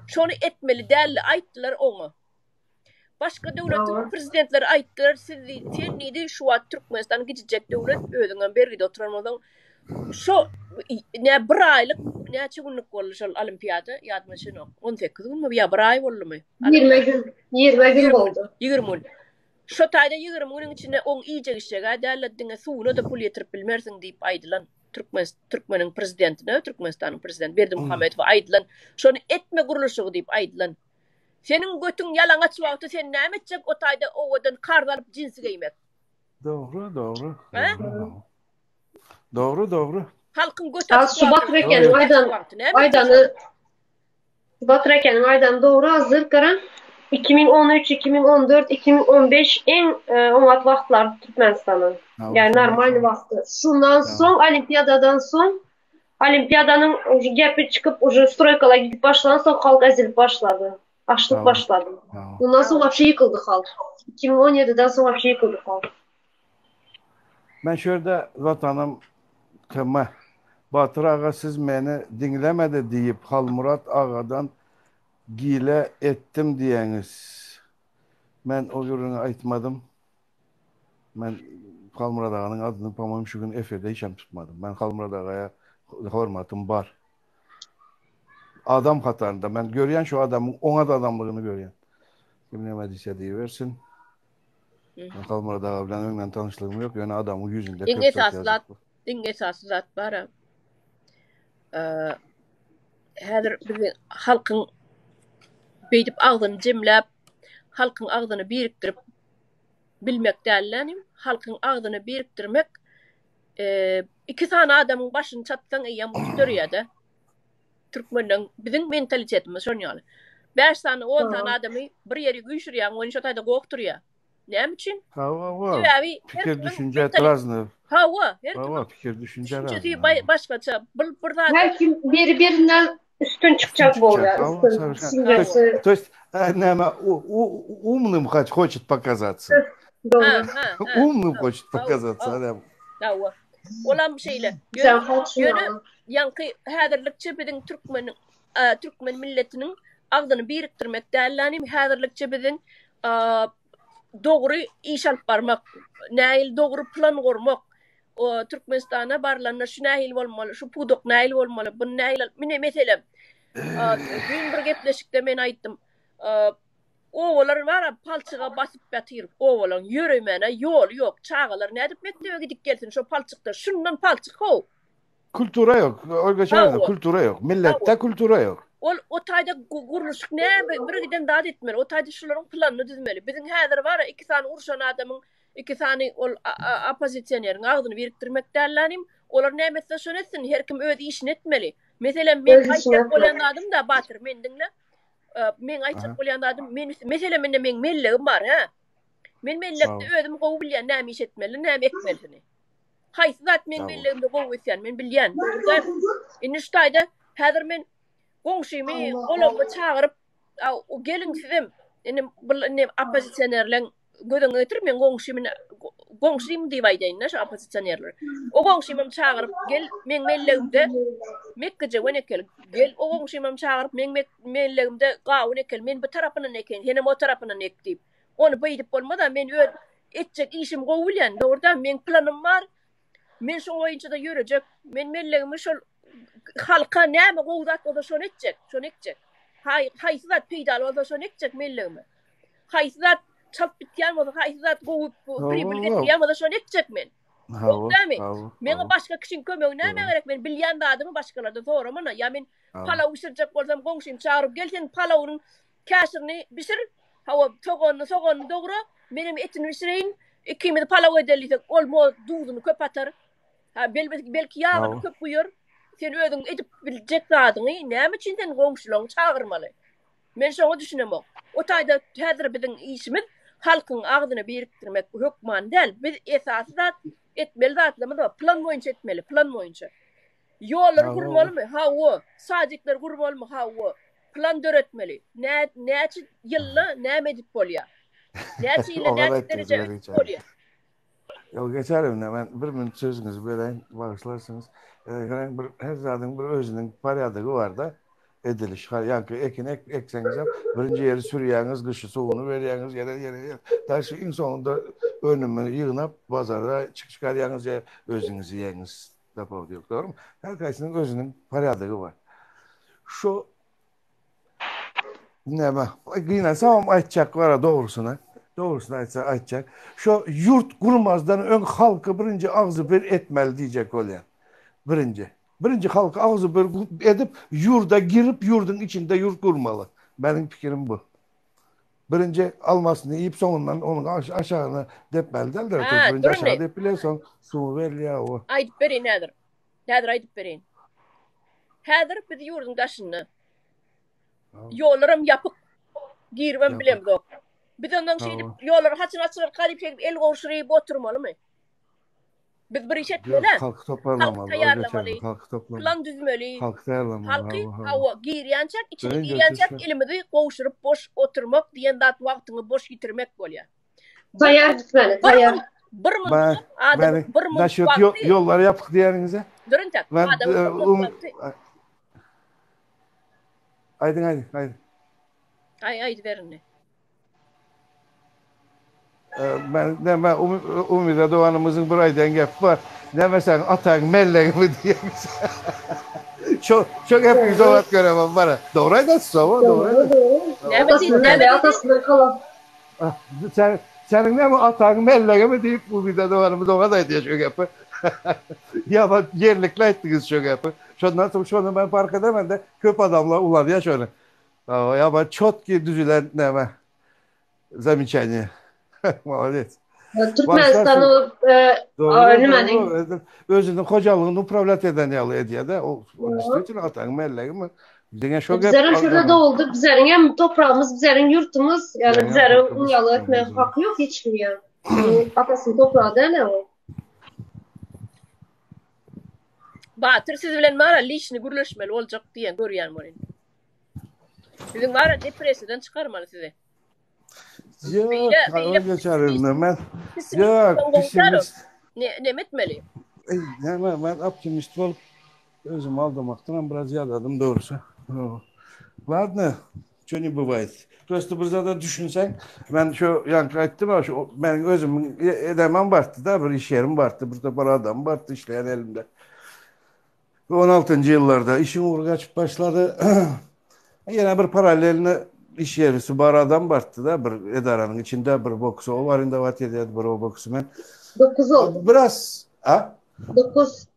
Şony etmeli däldi, aýtdylar oňa. Başga döwletiň prezidentleri aýtdylar, siz diýdi, sen diýdi, şu wagt Türkmenistan gijijek döwlet, özüňem bergide oturan bolsaň, şo nä bir aýlyk, näçe günlük boldy şol olimpiada, ýadyma düşenok. 18 günmi ýa bir aý boldumy? 20 gün, 20 gün boldy. 20 gün. Şo taýda 20 günüň içinde oň iýjek içjeg-ä däl-de, diňe suwuna-da pul ýetirip bilmersiň diýip aýdylan. Türkmen türkmeniň prezidentine, Türkmenistanyň prezidenti Berdimuhamedowa aýdylan, şony etme gurluşygy diýip aýdylan. Seniň götüň ýalaňaç wagty sen näme etjek o taýda owadan karz alyp jinsi geýmek. Dogry dogry. Dogry dogry. Halkyň göti açyk Şu Batyr ekeniň aýdan aýdany Batyr ekeniň aýdany dogry hazir garaň 2013 2014 2015 iň oňat wagtlar Türkmenistanyň. Ýani normalny wagty. Şundan soň olimpiadadan soň Olimpiadanyň uje gepi çykyp uje stroýkalar gidip başlansoň halk ezilip başlady. Açlyk başlady. Ondan soň wapşe ýykyldy halk. 2017 den soň wapşe ýykyldy halk. Men şu ýerde Watanym TM. Batyr aga siz meni diňlemedi diýip Halmyrat agadan gile etdim diýeňiz. Men o gürrüňi aýtmadym. Men Halmyrat aganyň adyny po-moýmu şu gün efirde hiç hem tutmadym. Men Halmyrat agaýa hormatym bar. Adam hatarynda men görýän şu adamyň oňat adamlygyny görýän. Kim näme diýse diýibersin. Men Halmyrat aga bilen öňden tanyşlygym ýok, ýöne adamyň ýüzünde Iň esasy zat, iň esasy zat bar-a. Häzir bizi halkyň beýdip agzyny jemläp, halkyň agzyny birikdirip bilmek dällänim, halkyň agzyny birikdirmek iki sany adamyň başyny çatsaň eýýäm uruş dörýär-de. Türkmenleň biziň mentalitetimiz şon ýaly. 5 sany, 10 sany adamy bir ýere üýşürýäň, onuň şo taýda goh turýar. Näme üçin? Hawa, Sebäbi pikir düşünje razny. Hawa, her kim pikir düşünje razny. Başgaça bir bir zat. Her kim biri-birinden Üstün çykjak bolýar, üstün düşünjesi. To есть, näme, umnym хочет показаться. Umnym хочет показаться adam. Hawa. Olam şeýle. Ýöne ýaňky häzirlikçe biziň türkmeniň türkmen milletiniň agzyny birikdirmek dällänim häzirlikçe biziň dogry iş alyp barmak, nähili dogry plan gurmak, O Türkmenistana barlanda şu nähili bolmaly, şu pudak nähili bolmaly, bu nähili, mine meselem, düýn bir gepleşikde men aýtdym, obalar bar, palçyga basyp ýatyr, obalaryň ýöremäne ýoly ýok, çagalar nädip mekdebe gidip gelsin şo palçykda, şundan palçyk how. Kultura ýok, Olga Şaýewa, kultura ýok, milletde kultura ýok. Ol o taýda gurluşyk näme, bir giden zat etmeli, o taýda şularyň planyny düzmeli. Biziň häzir bar, iki sany urşan adamyň Iki sany ol oppozisioneriň agzyny birikdirmek dällänim. Olar näme etse şony etsin. Her kim öz işini etmeli. Meselem men aýtjak bolýan zadym da Batyr men diňle. Men aýtjak bolýan zadym men meselem indi meň mellegim bar hä. Men mellekde özüm gowy bilýän näme iş etmeli, näme etmelisini. Haýsy zat meň mellegimde gowy ösýän men bilýän. Indi şu taýda häzir men goňşymy, golammy çagyryp geliň sizem indi bu indi oppozisionerleň göz öňüne getir men goňşym goňşym diýip aýdaýyn-da şu oppozisionerler. O goňşymam çagyryp gel meň mellegimde mekgejöwen ekel. Gel o goňşymam çagyryp meň mellegimde gawun ekel. Men bu tarapyndan ekeýin, senem o tarapyndan ek diýip. Ony beýdip bolmaz-a men öz etjek işimi gowy bilýän. Dogry-da meň planym bar. Men şoň boýunça-da ýörejek. Men mellegimi şol halka näme gowy zat bolsa şony etjek, şony ekjek. Haý, haýsy zat peýdaly bolsa şony ekjek mellegime. Haýsy zat çalt bitýän bolsa, haýsy zat gowy pribül getirýän bolsa şony ekjek men. Ýok dämi? Meňe başga kişiň kömegi nämä gerek? Men bilýän zadymy başgalardan soramana. Ýa men palaw bişirjek bolsam goňşymy çagyryp gel sen palawyň käşirini bişir, hawa soganyny soganyny dogra, menem etini bişireýin, ikimiz palaw edeli diýsek, ol mo duzuny köp atar. Ha belki ýagyny köp guýar. Sen özüň edip biljek zadyňy näme üçin sen goňşularyňy çagyrmaly? Men şoňa düşünemok. O taýda häzir biziň işimiz halkyň agzyny birikdirmek hökman däl. Biz esasy zat etmeli zatlarymyz bar. Plan boýunça etmeli, plan boýunça. Ýollary gurmalymy? Hawa. Sadikleri gurmalymy? Hawa. Plan döretmeli. Nä näçe ýylda näme edip bolýar? Näçe ýylda näçe dereje ösüp bolýar? Ýok, geçer indi. Men bir minut sözüňizi böleýin, bagyşlarsyňyz. Garaň, bir her zadyň bir özüniň porýadygy bar-da, ediliş. Ýaňky ekin ek, ekseňizem, birinji ýeri sürýäňiz, gyşy suwuny berýäňiz, ýene, ýene, ýene. Daşy iň soňunda önümini ýygnap, bazara çykarýaňyz ýa özüňiz iýeňiz. Tapawudy ýok, dogrumy? Her haýsynyň özüniň porýadygy bar. Şu Näme? Gynansam aýtjak bara dogrusyny. Dogrusyny aýtsa aýtjak. Şo ýurt gurmazdan öň halky birinji agzy bir etmeli diýjek bolýan. Birinji. Birinji halky agzy bir edip ýurda girip ýurduň içinde ýurt gurmaly. Meniň pikirim bu. Birinji almasyny iýip soňundan onuň aşagyna depmeli däldir. Birinji aşagy depilýär soň suwy berilýär o. Aýdyp bereýin häzir. Häzir aýdyp bereýin. Häzir biz ýurduň daşynda. Ýollaram ýapyk. Giribem bilemzok. Biz ondan şeýdip ýollar haçan açylarka diýip şeýdip el gowşuryp oturmalymy? Biz bir iş etmeli. Halky toparlamaly, taýýarlamaly, halky toplamaly. Plan düzmeli. Halky taýýarlamaly. Halky hawa girýänçäk, içine girýänçäk elimizi gowşuryp boş oturmak diýen zat wagtyňy boş ýitirmek bolýar. Taýýar gitmeli, taýýar. Bir munt adam bir munt wagty. Ýollar ýapyk diýeniňize. Durun tak. Adam e, Aýdyň aýdyň aýdyň. Aý aýdy ber indi. E, men näme Umyda doganymyzyň bir aýdan gepi bar. Näme sen ataň mellegimi diýen. Çok çok hep jogap göremem bara. Dogry aýdasyz, hawa, dogry. Näme diýdi? Näme atasyndan kalan. Ah, sen seniň näme ataň mellegimi diýip Umyda doganymyz oňa da aýdýar şu gepi. Ýa bak ýerlikli aýtdyňyz şu gepi. Şondan soň şony men fark edemen de köp adamlar ulanýar şony. Ýa bak çotki düzülen näme zamечание. Молодец. Türkmenistanyň nimäniň özüniň hojalygyny upravlýat eden ýaly edýär-de. O действительно ataň mellegimi? Diňe şo gep. Bizleriň şurada doguldyk, bizleriň hem topragymyz, bizleriň ýurtumyz, ýagny bizleriň ýaly etmäge haky ýok hiç kimiň ýa. Atasynyň topragy däl o. Batyr siz bilen bara liçni gürleşmeli boljak diýen görýän welin. Siziň bara depressiýadan çykarmaly sizi. Ýok, beýle geçer men. Ýok, pessimist. Ne neme etmeli? Ey, näme, men optimist bolup özüm aldamakdanam biraz ýadadym dogrusy. Ladno, ço ne bywayt. Prosto bir zada düşünseň, men şu ýaňky aýtdym-a, şu meniň özümiň edemem bardy-da, bir iş ýerim bardy, bir topar adam bardy işleýän elimde. On altynjy ýyllarda işiň ugry gaçyp başlady. Ýene bir parallelni iş ýerisi bar adam bardy-da, bir edaranyň içinde bir boksy o arendowat edýärdi, bir o boksy men. Dokuz oldu. Biraz, a? Dokuz.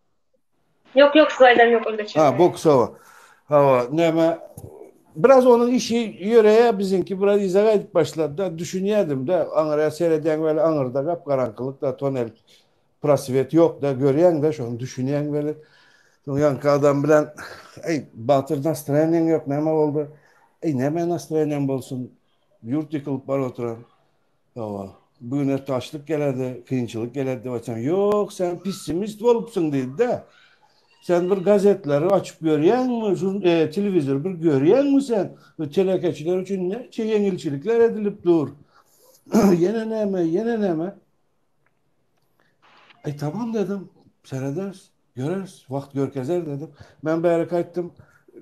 Ýok, ýok, siz aýdan ýok öňde çekme. Ha, boks hawa. Hawa, näme biraz onuň işi ýöreýär, biziňki biraz yza gaýdyp başlady-da, düşünýärdim-de, aňyrýa seredýäň weli aňyrda gap-garaňkylyk-da, tonel proswet ýok-da, görýäň-de, şony düşünýäň weli. Soň ýaňky adam bilen, Eý, Batyr, nastroýeniýaň ýok, näme boldy? Eý, näme nastroýeniýam bolsun, ýurt ýykylyp baryp oturan. Hawa, bu gün erte açlyk gelerdi, kynçylyk gelerdi diýip aýtsam, ýok, sen pessimist bolupsyň diýdi-de. Sen bir gazetleri açyp görýäňmi, žur e, telewizory bir görýäňmi sen? Bu telekeçiler üçin näçe ýeňilçilikler edilip dur. Ýene näme, ýene näme? Aý tamam dedim, serederis, göreris, wagt görkezer dedim. Men bäri gaýtdym,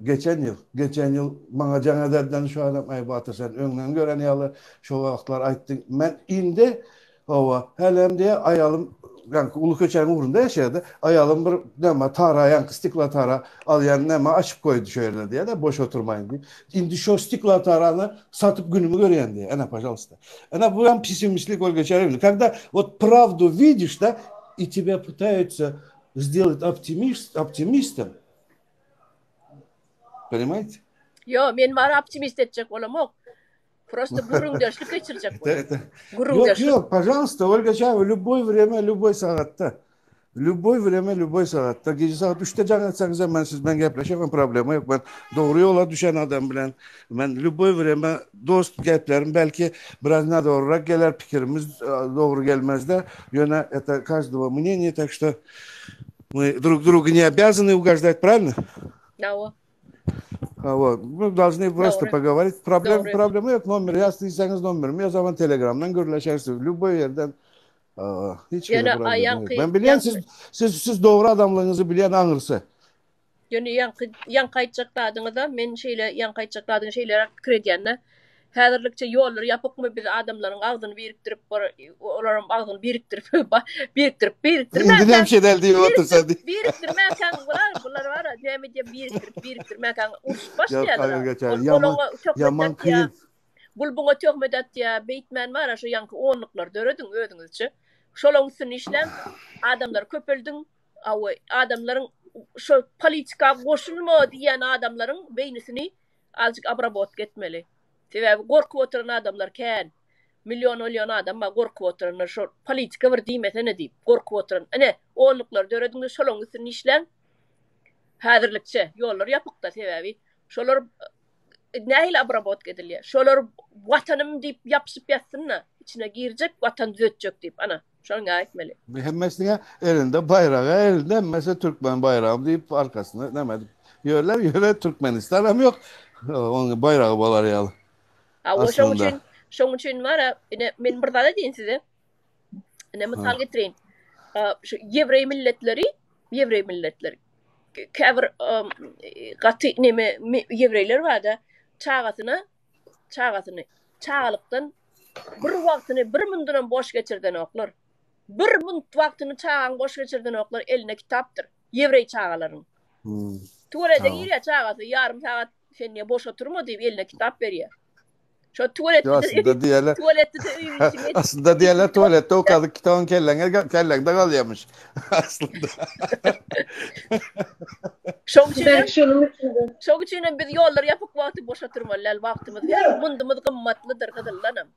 geçen ýyl, geçen ýyl maňa jaň ederden şu adam, aý Batyr sen öňden gören ýaly şo wagtlar aýtdyň. Men indi hawa, hälem diýe aýalym, ýaňky uly köçäniň ugrunda ýaşaýardy. Aýalym bir näme tara, ýaňky stikla tara alýan näme açyp goýdy şo ýerde diýe-de, boş oturmaýyn diýip. Indi şo stikla tarany satyp günümi görýän diýe. Ene, pažalsta. Ene bu hem pessimistlik ol geçer. Когда вот правду видишь, да, И тебя пытаются сделать optimist, optimistom. Понимаете? Ýo, men bar optimist etjek bolamok. Prosta gürrüňdeşlik geçirjek bolýan. Gürrüňdeşlik. Ýok, ýok, pažalsta, Olga Çaýewa, lýuboý wremýa, lýuboý sagatda. Lýuboý wremýa, lýuboý sagatda. Gije sagat üçde jaň etseňizem men siz bilen gepleşemem, problema ýok. Men dogry ýola düşen adam bilen men lýuboý wremýa dost geplerim belki biraz nadogryrak geler, pikirimiz dogry gelmezde. Ýöne это каждого мнение, так что мы друг другу не обязаны угождать, правильно? Hawa. Hawa, мы должны просто Dogry. поговорить. Problem, Dogry. problema ýok. Nomer ýaz diýseňiz nomerimi ýazaman Telegramdan gürleşeris. Lýuboý ýerden Aa, hiç hili Ýöne problema ýok. ýaňky Men bilýän ýaňky siz siz siz dogry adamlygyňyzy bilýän aňyrsy. Ýöne ýaňky ýaňky aýtjak zadyňyza men şeýle ýaňky aýtjak zadyňy şeýleräk pikir edýän-de. Häzirlikçe ýollar ýapykmy biz adamlaryň agzyny birikdirip bir olaram agzyny birikdirip birikdirip Indi birikdirmänkäň näme şey däl diýip otursa birikdirip diý. birikdirmänkäň bular bular bar-a näme diýip birikdirip birikdirmänkäň urşup Ýok, başlaýarlar. aýal geçer. Ol Ýaman olaňa töhmet ýaman atýa. kyn. Bul buňa töhmet atýa. Beýtmän bar-a şu ýaňky onluklary dörediň özüňizçe. Şolaň üstünde işläň. Adamlary köpeldiň. Hawa, adamlaryň şo politika goşulma diýýän adamlaryň beýnisini azjyk obrabotka etmeli. Sebäbi gorkup oturan adamlar kän. Million-million adam bar gorkup oturanlar şo politika bir diýmesene diýip gorkup oturan. Ine, onluklary dörediň-de şolaň üstünde işläň. Häzirlikçe ýollar ýapykda sebäbi şolar nähili obrabotka edilýär. Şolar watanym diýip ýapyşyp ýatsyn-da, içine girjek, watan düzetjek diýip ana. Şony aýtmaly. Hemmesine elinde baýragy elinde hemmesi türkmen baýragym diýip arkasyna näme edip ýörler ýöne Türkmenistan hem ýok onuň baýragy bolar ýaly. Hawa şoň üçin şoň üçin bara ine men bir zat aýdayyn size. Ine mysal getireýin. Şu ýewreý milletleri ýewreý milletleri käbir gaty neme ýewreýler barda çagasyna çagasyny çagalykdan bir wagtyny bir mundanam boş geçirdenoklar. Bir munt wagtyny çagaň boş geçirdenoklar eline kitapdyr. Ýewreý çagalaryň. Hmm. Tuwalete girýär çagasy ýarym sagat sen niýe boş oturma diýip eline kitap berýär. Şo tuwaletde Aslynda diýerler. Tuwaletde öýüň içinde. Aslynda diýerler tuwaletde okadyk kitabyň kelläňe kelläňde galýarmyş. Aslynda. Şoň üçin hem şoň üçin hem biz ýollar ýapyk wagty boş oturmaly däl wagtymyz her mundumyz gymmatlydyr gyzyldanam.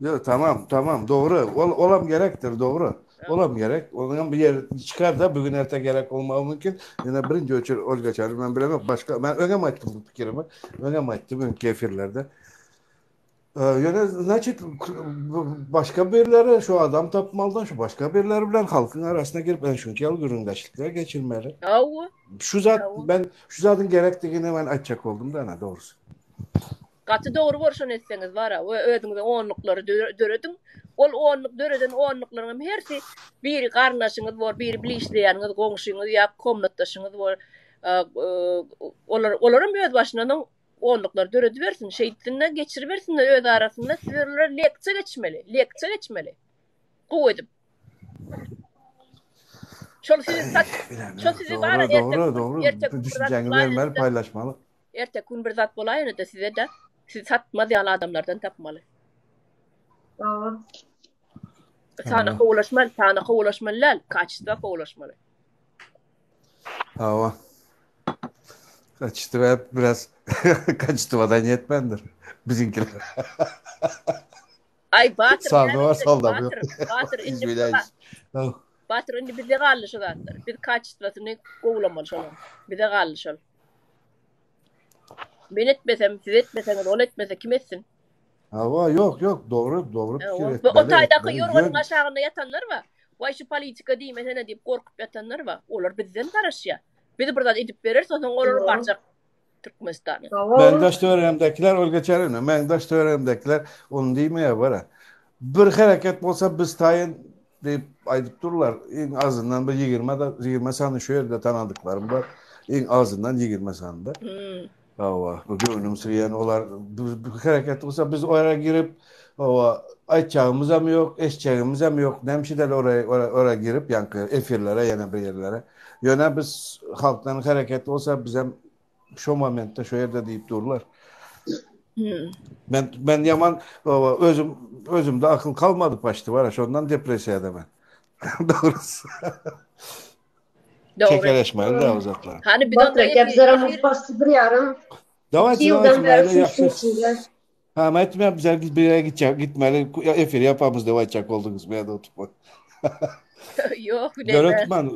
Ýok tamam tamam dogry ol olam gerekdir dogry olam gerek onuňam bir ýeri çykarda bu gün erte gerek bolmagy mümkin ýöne birinji öçür Olga Çary men bilemok başga men öňem aýtdym bu pikirimi öňem aýtdym öňki efirlerde Ýöne znaçit başga birleri şu adam tapmalydan şu başga birleri bilen halkyň arasyna girip ene şunki ýaly gürrüňdeşlikler geçirmeli. Hawa. Şu zat ben şu zadyň gerekdigini men aýtjak boldum da ana dogrusy. Gaty dogry bor şony etseňiz bara we özüňize onluklary dörediň. Ol onluk döreden onluklaryň hem hersi biri garyndaşyňyz bor, biri bile işleýäniňiz, goňşyňyz ýa komnatdaşyňyz bor. Olar olaram öz başyndan onluklar döredibersin, şeýtsin-de, geçiribersin-de öz arasynda siz olara leksiýa geçmeli, leksiýa geçmeli. Gowy edip. Şol sizi sat, şol sizi bara ertek, dogry, dogry. Ertek düşünjäňi bermeli, paýlaşmaly. Ertek gün bir zat bolaýanda size-de sizi satmaz ýaly adamlardan tapmaly. Dogry. Sana kowulaşmaly, sana kowulaşmaly däl, kaçestva kowulaşmaly. Hawa. Kaçtı biraz kaçtı ýetmändir biziňkiler. Aý Batyr Sany bar, saldamy ýok. Batyr indi Batyr indi bize galdy şu zatlar. Biz kaçestwasyny gowulamaly şonuň. Bize galdy şol. Men etmesem, siz etmeseňiz, ol etmese kim etsin? Hawa, ýok, ýok, dogry, dogry pikir etmeli. O taýdaky ýorganyň aşagynda ýatanlar bar. Waý şu politika diýmesene diýip gorkup ýatanlar bar. Olar bizden garaşýar. Biz bir zat edip bereris, onsoň olar barjak Türkmenistana. Meň daş töweregimdäkiler ol geçer ine. Meň daş töweregimdäkiler ony diýmeýär bara. Bir hereket bolsa biz taýyn diýip aýdyp durlar. Iň azyndan bir 20 da 20 sany şu ýerde tanadyklarym bar. Iň azyndan 20 sany-da. Hawa, bu göwnüm sygýan olar bu hereket bolsa biz ora girip, hawa, aýtjagymyzam ýok, eşitjegimizem ýok. Näme üçin däl ora ora girip, ýaňky efirlere ýene bir ýerlere. Ýöne biz halkdan hereket bolsa bizem şo momentde şo ýerde diýip durlar. Men men ýaman hawa özüm özümde akyl kalmady paçti bara şondan depressiýada men. Dogrusy. Dogry. Çekeleşmeli de o zatlar. Hany biz onda Batrak efir, bizler efir başy bir ýarym Davayçı iki ýyldan davayçı bäri meyle şu işiň yaxşı. içinde. Ha metme bize bir yere gidecek gitmeli. Efir yapamız davayçak oldunuz bir yerde oturma. Ýok näme. Görötman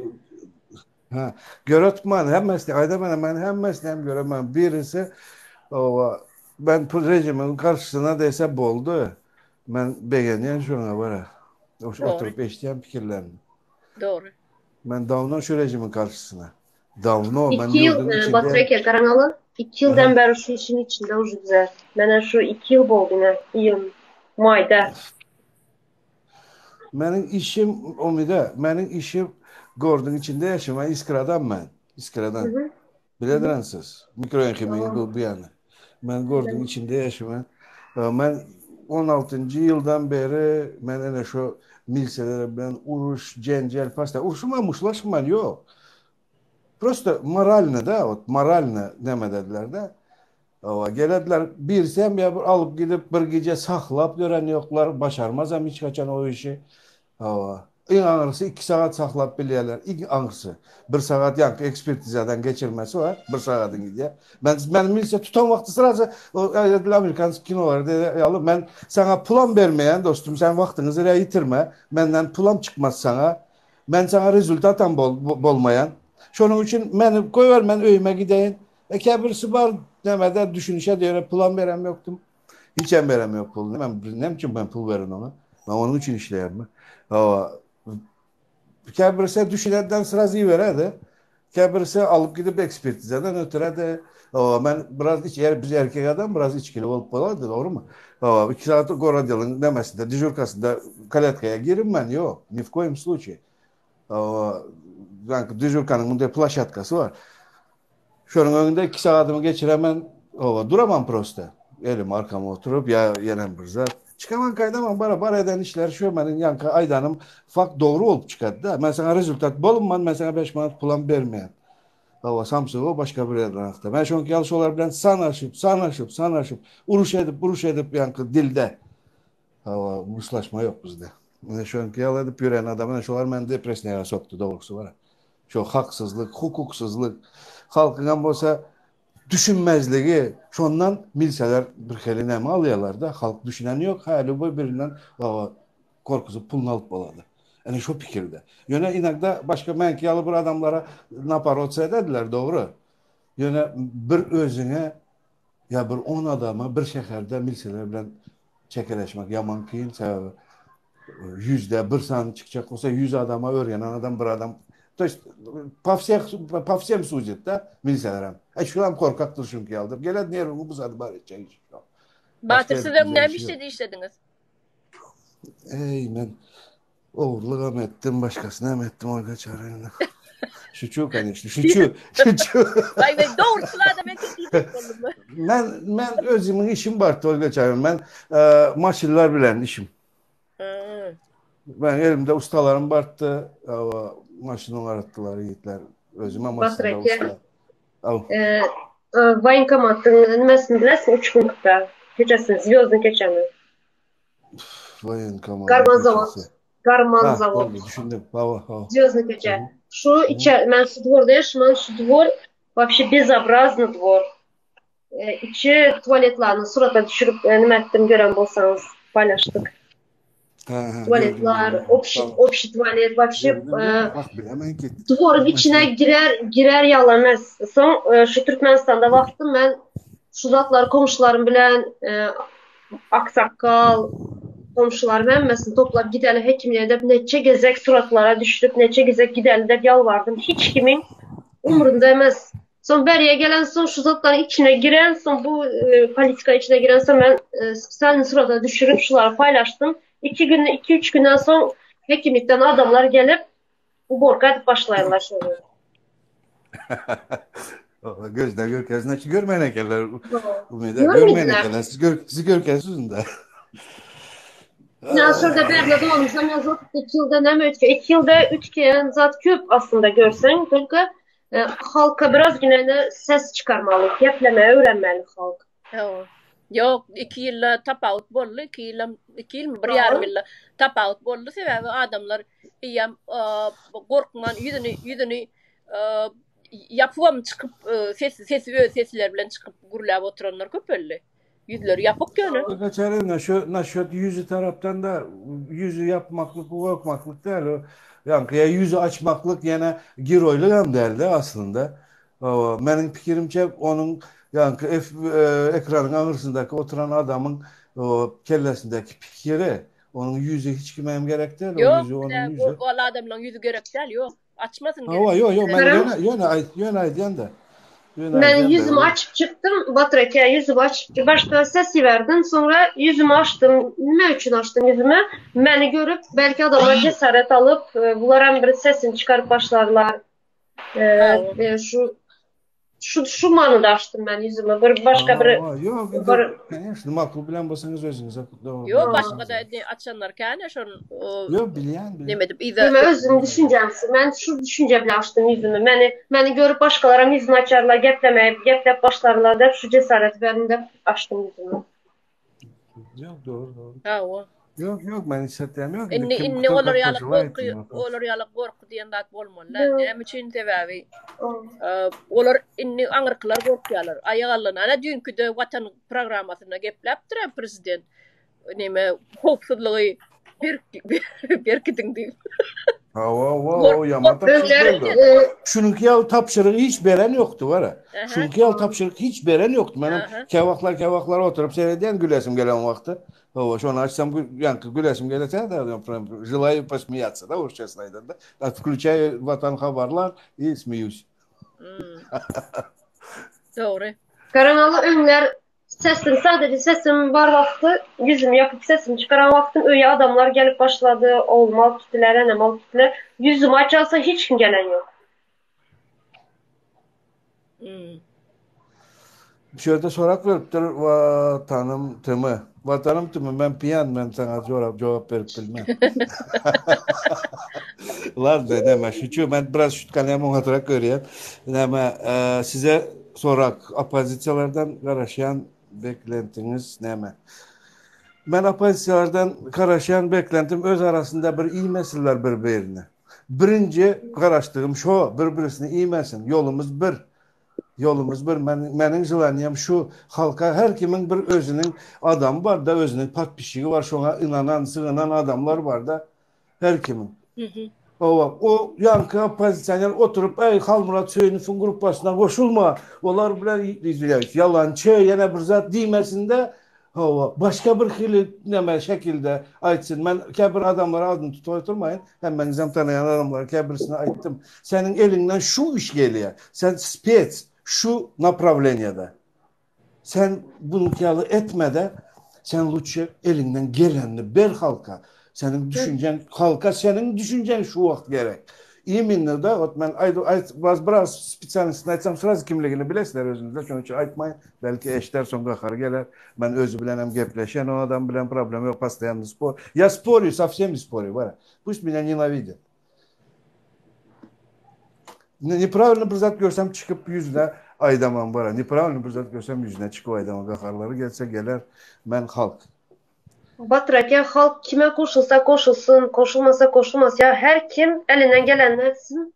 ha Görötman hemmesini ayda ben hemen hemmesini hem göremem. Birisi o ben bu rejimin karşısına dese boldu. Men begenýän şoňa bara. Dogry. Oturup eşitýän pikirlerini. Dogry. Men dawno şu rejimin karşısına. Dawno men Iki ýyl ýurduň e, içinde Batrak garaňaly. Iki ýyldan Aha. bäri şu işiň içinde uje bizler. Mena şu iki ýyl boldy ine iýun, maýda. Meniň işim Umide, meniň işim gorduň içinde ýaşaýan. Men Iskradan men. Iskradan. Hı hı. Bilediren siz. Mikroenhimiň Tamam. bu, bu ýany. Men gorduň içinde ýaşaýan. Men 16. ýyldan beri men ene şu milseler bilen uruş, jenjel, pasta. Uruşman, muşlaşman ýok. Prosto moralny da, ot moralny näme dediler de. Owa, gelediler birsem ya bir alyp gidip bir gije saklap gören ýoklar, başarmazam hiç haçan o işi. Hawa. Iň aňyrsy 2 sagat saklap bilýärler. Iň aňyrsy. Bir sagat ýaňky ekspertizadan geçirmesi bar. Bir sagadyň gidýär. Men men milisiýa tutan wagty srazy o aýdyl amerikan kinolary diýýär ýaly men saňa pulam bermeýän dostum sen wagtyňy zirä ýitirme. Menden pulam çykmaz saňa. Men saňa rezultatam bol, bolmaýan. Şonuň üçin meni goýber men öýüme gideýin. E käbirisi bar nämede düşünişe diýere pulam berem ýokdum. Hiç hem berem ýok pul. Men näme üçin ben pul berin ona? Men onuň üçin işleýärmi? Hawa. Käbirisi düşünenden srazy beredi. Käbirisi alyp gidip ekspertizadan ötüredi. Hawa, men biraz iç, er, biz erkek adam biraz içkili bolup bolady, dogrymy? Hawa, 2 saat gorodýalyň nämesinde, dejurkasynda kaletkaya girim ben, ýok, ni в коем случае. Hawa, dejurkanyň munday plaşatkasy bar. Şonuň öňünde 2 sagatymy geçiremen, hawa, duramam prosto. Elim arkama oturup ya ýenem bir zat. Çykaman gaýdaman bara bar eden işler şu meniň ýanky aýdanym fakt dogry bolup çykady da. Men sana rezultat bolunman, men sana 5 manat pulam bermeýän. Hawa, Samsygy başga bir ýerden akdy. Men şoňky ýaly şolar bilen sanaşyp, sanaşyp, sanaşyp, uruş edip, uruş edip ýanky dilde. Hawa, muslaşma ýok bizde. Mine şoňky ýaly edip ýören adam, mine şolar meni depressiýa sokdy dogrusy bara. Şo haksyzlyk, hukuksyzlyk, halkyň hem bolsa düşünmezligi, şondan milseler bir hili näme alýarlar da, halk düşünen ýok, ha любой birinden hawa korkuzup pulunu alyp bolady. Ene şo pikirde. Ýöne inogda başga menki ýaly bir adamlara naparotsa edediler, dogry. Ýöne bir özüňe ýa bir 10 adama bir şäherde milseler bilen çekeleşmek ýaman kyn, sebäbi yüzde bir san çykjak bolsa 100 adama örgenen adam bir adam. То есть по всех по всем судят da milseler hem. E şuram korkakdyr çünki ýalydyr. Gelen nerwimi buzady bar etjek iş ýok. Batyr Başga siz öň edip näme işi ýok. işledi işlediňiz? Ey men ogurlygam etdim, başgasyny hem etdim Olga Çaryna. Şuçu конечно, şuçu, şuçu. Waý we dogruçyl adam eken diýjek boldum. Men men özümiň işim bar Olga Çaryna. Men e, maşynlar bilen işim. Hmm. Ben elimde ustalarım bardy. Ama maşyn oňaratdylar ýigitler. Özüme maşynda Batrak ya. usta. Aw. E, e, Waýenkomatyň nimesini bilersiň üç punktda. Keçesini, Zwýozdny keçeni. Waýenkomat Garman zawod. köçesi. Garman Ha, zawod. boldy, düşündim. Hawa, hawa. Zwýozdny keçe. Hı hı. Şu içe, men şu dworda ýaşaman, şu dwor вообще bezobrazny dwor. E, içi tualetlerini surata düşürip e, nime etdim gören bolsaňyz paýlaşdyk. Ha, ha, gördüm, Tualetler, gördüm. общий Tamam. общий tualet вообще Gördüm, e, gördüm. Bak bilemen ki. Dworyň içine girer girer ýalamaz. Soň e, şu Türkmenistanda wagtym men şu zatlar komşularym bilen e, aksakkal komşularym hemmesini toplap gideli hekimliğe dep neçe gezek suratlara düşürüp neçe gezek gideli dep ýalbardym. Hiç kimin umrunda emes. Soň beriye gelen soň şu zatlaryň içine giren soň bu e, politika içine giren soň men e, spesialny surata düşürüp şulary paýlaşdym. 2 gün 2-3 günden soň hekimlikden adamlar gelip uborka edip başlaýarlar şony. Gözden görkezine ki görmeýän ekenler. Umyda görmeýän Görmediler. ekenler. Siz gör sizi görkezsiz de. Ya şurada bir doğmuş ama zat 2 ýylda näme ötke 2 ýylda ütken zat köp aslında görsen çünki e, halka biraz günene ses çıkarmalı, geplemeye öğrenmeli halk. Hawa. Ýok, 2 ýylda tapawut boldy, 2 ýylam, 2 ýylmy, bir ýarym ýylda tapawut boldy, sebäbi adamlar eýýäm gorkman ýüzüni ýüzüni ýapybam çykyp, ses sesi öz sesleri bilen çykyp gürläp oturanlar köpeldi. Ýüzleri ýapyk ýöne. Gaçaryn, şu naşýot ýüzi tarapdan da ýüzi ýapmaklyk, gorkmaklyk däl. O ýaňky ýa ýüzi açmaklyk ýene giroýlygam däl-de aslynda. Hawa, meniň pikirimçe onuň ýaňky ekranyň aňyrsyndaky oturan adamyň kellesindäki pikiri, onuň ýüzi hiç kime hem gerek däl, o ýüzi onuň ýüzi. Ýok, ol adamlaryň ýüzi gerek däl, ýok. Açmasyn gerek. Hawa, ýok, ýok, men ýöne, ýöne aýt, ýöne aýdýan-da. Men ýüzümi açyp çykdym, Batyr eke, ýüzümi açyp, başda ses iberdim, soňra ýüzümi açdym. Nime üçin açdym ýüzümi? Meni görüp, belki adamlar jesaret alyp, bularam bir sesini çykaryp başlarlar. Şu şu şu manyda açdym men ýüzümi. Bir başga bir Ýok, bir конечно, makul bilen bolsaňyz özüňize Ýok, başga da açanlar kän şol. Ýok, bilýän, bilýän. Neme edip yza. Men özüm düşünjem şu. Men şu düşünje bilen açdym ýüzümi. Meni meni görüp başgalaram ýüzüni açarlar, geplemeyip, geplep başlarlar diýip şu jesareti berdim diýip açdym ýüzümi. Ýok, dogry, dogry. Hawa. Ýok, ýok, men hiç zatam ýok. Indi indi olar ýaly gorky, olar ýaly gorky diýen zat bolmaly. Näme üçin sebäbi? Olar indi aňyrkylar gorkýarlar. Aýak aldyna. Ana düýnküde Watan programmasynda gepläpdir prezident. Neme howpsuzlygy berkidiň diýip. Hawa, hawa, o ýaman tabşyryk berdi. Şunuňky ýaly tabşyrygy hiç beren ýokdy bara. Şunuňky ýaly tabşyryk hiç beren ýokdy. Menem käwagtlar käwagtlar oturyp seredýän gülesim gelen wagty. Hawa, şony açsam ýaňky gülesim gelese, желаю посмеяться, да, уж честно aýdanda. Включаю Watan habarlar и смеюсь. Dogry. Garaňaly öňler Sesim sadece sesim bar wagty ýüzümi ýapyp sesimi çykaran wagtym öýe adamlar gelip başlady, oglumy alyp gitdiler, enemi alyp gitdiler. Ýüzümi açansoň hiç kim gelen ýok. Şu ýerde sorak beripdir Watanym TM. Watanym TM men piýan men saňa jorap jogap berip bilmen. Ladno näme şuçu men biraz şutkany oňatrak görýän. Näme size Sorak, Oppozisiýalardan garaşýan beklentiňiz näme? Men oppozisiýalardan garaşýan beklentim öz arasynda bir iýmesinler bir birini. Birinji garaşdygym şo, bir birisini iýmesin. Ýolumyz bir. Ýolumyz bir. Men, meniň želaniýam şu, halka her kimiň bir özüniň adamy bar-da, özüniň podpisçigi bar, şoňa ynanan, sygynan adamlar bar-da. Her kimiň. Hawa, o ýaňky oppozisioner oturyp, Äý, Halmyrat Söýünowyň gruppasyna goşulma, olar bilen, izwinýaýus, ýalançy, ýene bir zat diýmesin-de, hawa, başga bir hili näme şekilde aýtsyn. Men käbir adamlara adyny tutup oturmaýyn, hemmäňizem tanaýan adamlar, käbirisine aýtdym. Seniň eliňden şu iş gelýär, sen spes şu naprawleniýede. Sen bunuňky ýaly etme-de, sen luçe eliňden gelenini ber halka. Seniň düşünjeň halka seniň düşünjeň şu wagt gerek. Iminno-da, wot men aýdy aýt biraz biraz spesialnostini aýtsam srazu kimligini bilesizler özüňizde, şonuň üçin aýtmaýyn. Belki eşder soň gahary geler. Men özi bilen hem gepleşen o adam bilen problem ýok, postoýanno spor. Ýa sporýu, со всеми sporýu, bara. Pust меня nenawidet. Nepravilno bir zat görsem çykyp ýüzüne aýdamam bara. Nepravilno bir zat görsem ýüzüne çykyp aýdamam. Gaharlary gelse geler. Men halk. Batyr eke halk kime goşulsa goşulsyn, goşulmasa goşulmasyn ýa her kim elinden gelenini etsin.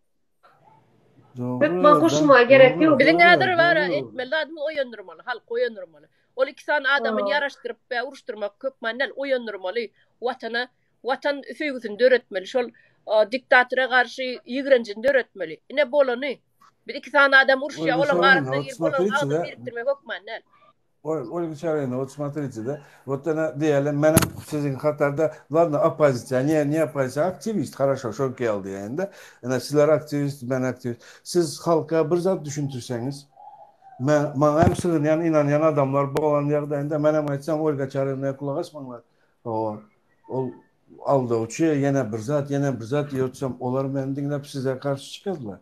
Hökman goşulmaga gerek ýok. Biziň häzir bara etmeli zadymyz oýandyrmaly, halky oýandyrmaly. Ol iki sany adamyny ýaraşdyryp we uruşdyrmak hökman däl, oýandyrmaly. Watana Watan söýgüsini döretmeli, şol diktatora garşy ýigrenjini döretmeli. Ine bolany. Biz iki sany adam uruşýar, olaryň arasyna girip, olaryň agzyny birikdirmek hökman däl. Ольга Çaryýewna, вот смотрите, да, вот она diýeli, menem siziň hatarda, ladno, oppozisiýa, ne, ne oppozisiýa, aktiwist, хорошо, şoňky ýaly diýeýin-de. Ine, sizler aktiwist, men aktiwist. Siz halka bir zat düşündirseňiz, men, maňa hem sygynýan, ynanýan adamlar bolan ýagdaýynda, menem aýtsam, Ольга Çaryýewna gulak asmaňlar. Hawa, ol aldawçy, ýene bir zat, ýene bir zat diýip otursam, olar meni diňläp size garşy çykarlar.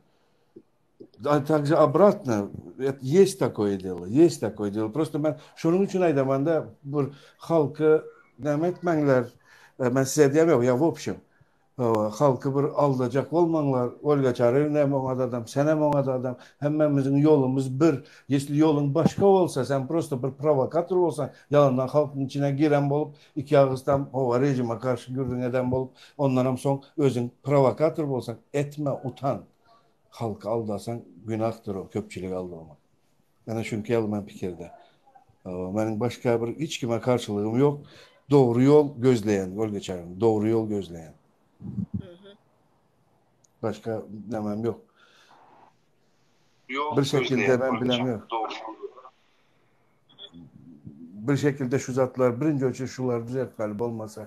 A также обратно, есть такое дело, есть такое дело. Просто men şonuň üçin aýdamanda bir halky näme etmäňler, men size diýemok, ýa w общем. Hawa, halky bir aldajak bolmaňlar. Olga Çaryýewna hem oňat adam, sen hem oňat adam. Hemmämiziň ýolumyz bir. Ýesli ýoluň başga bolsa, sen prosto bir prowokator bolsaň, ýalandan halkyň içine giren bolup, iki agyzdan hawa režime garşy gürrüň eden bolup, ondanam soň özüň prowokator bolsaň, etme, utan. Halky aldasaň günahdyr o, köpçüligi aldamak. Ene şunki ýaly men pikirde. Hawa, meniň başga bir hiç kime garşylygym ýok. Dogry ýol gözleýän, gol geçerin. Dogry ýol gözleýän. Başga nämem ýok. Bir şekilde men bilem ýok. Bir şekilde şu zatlar birinji ölçü şular düzeltmeli bolmasa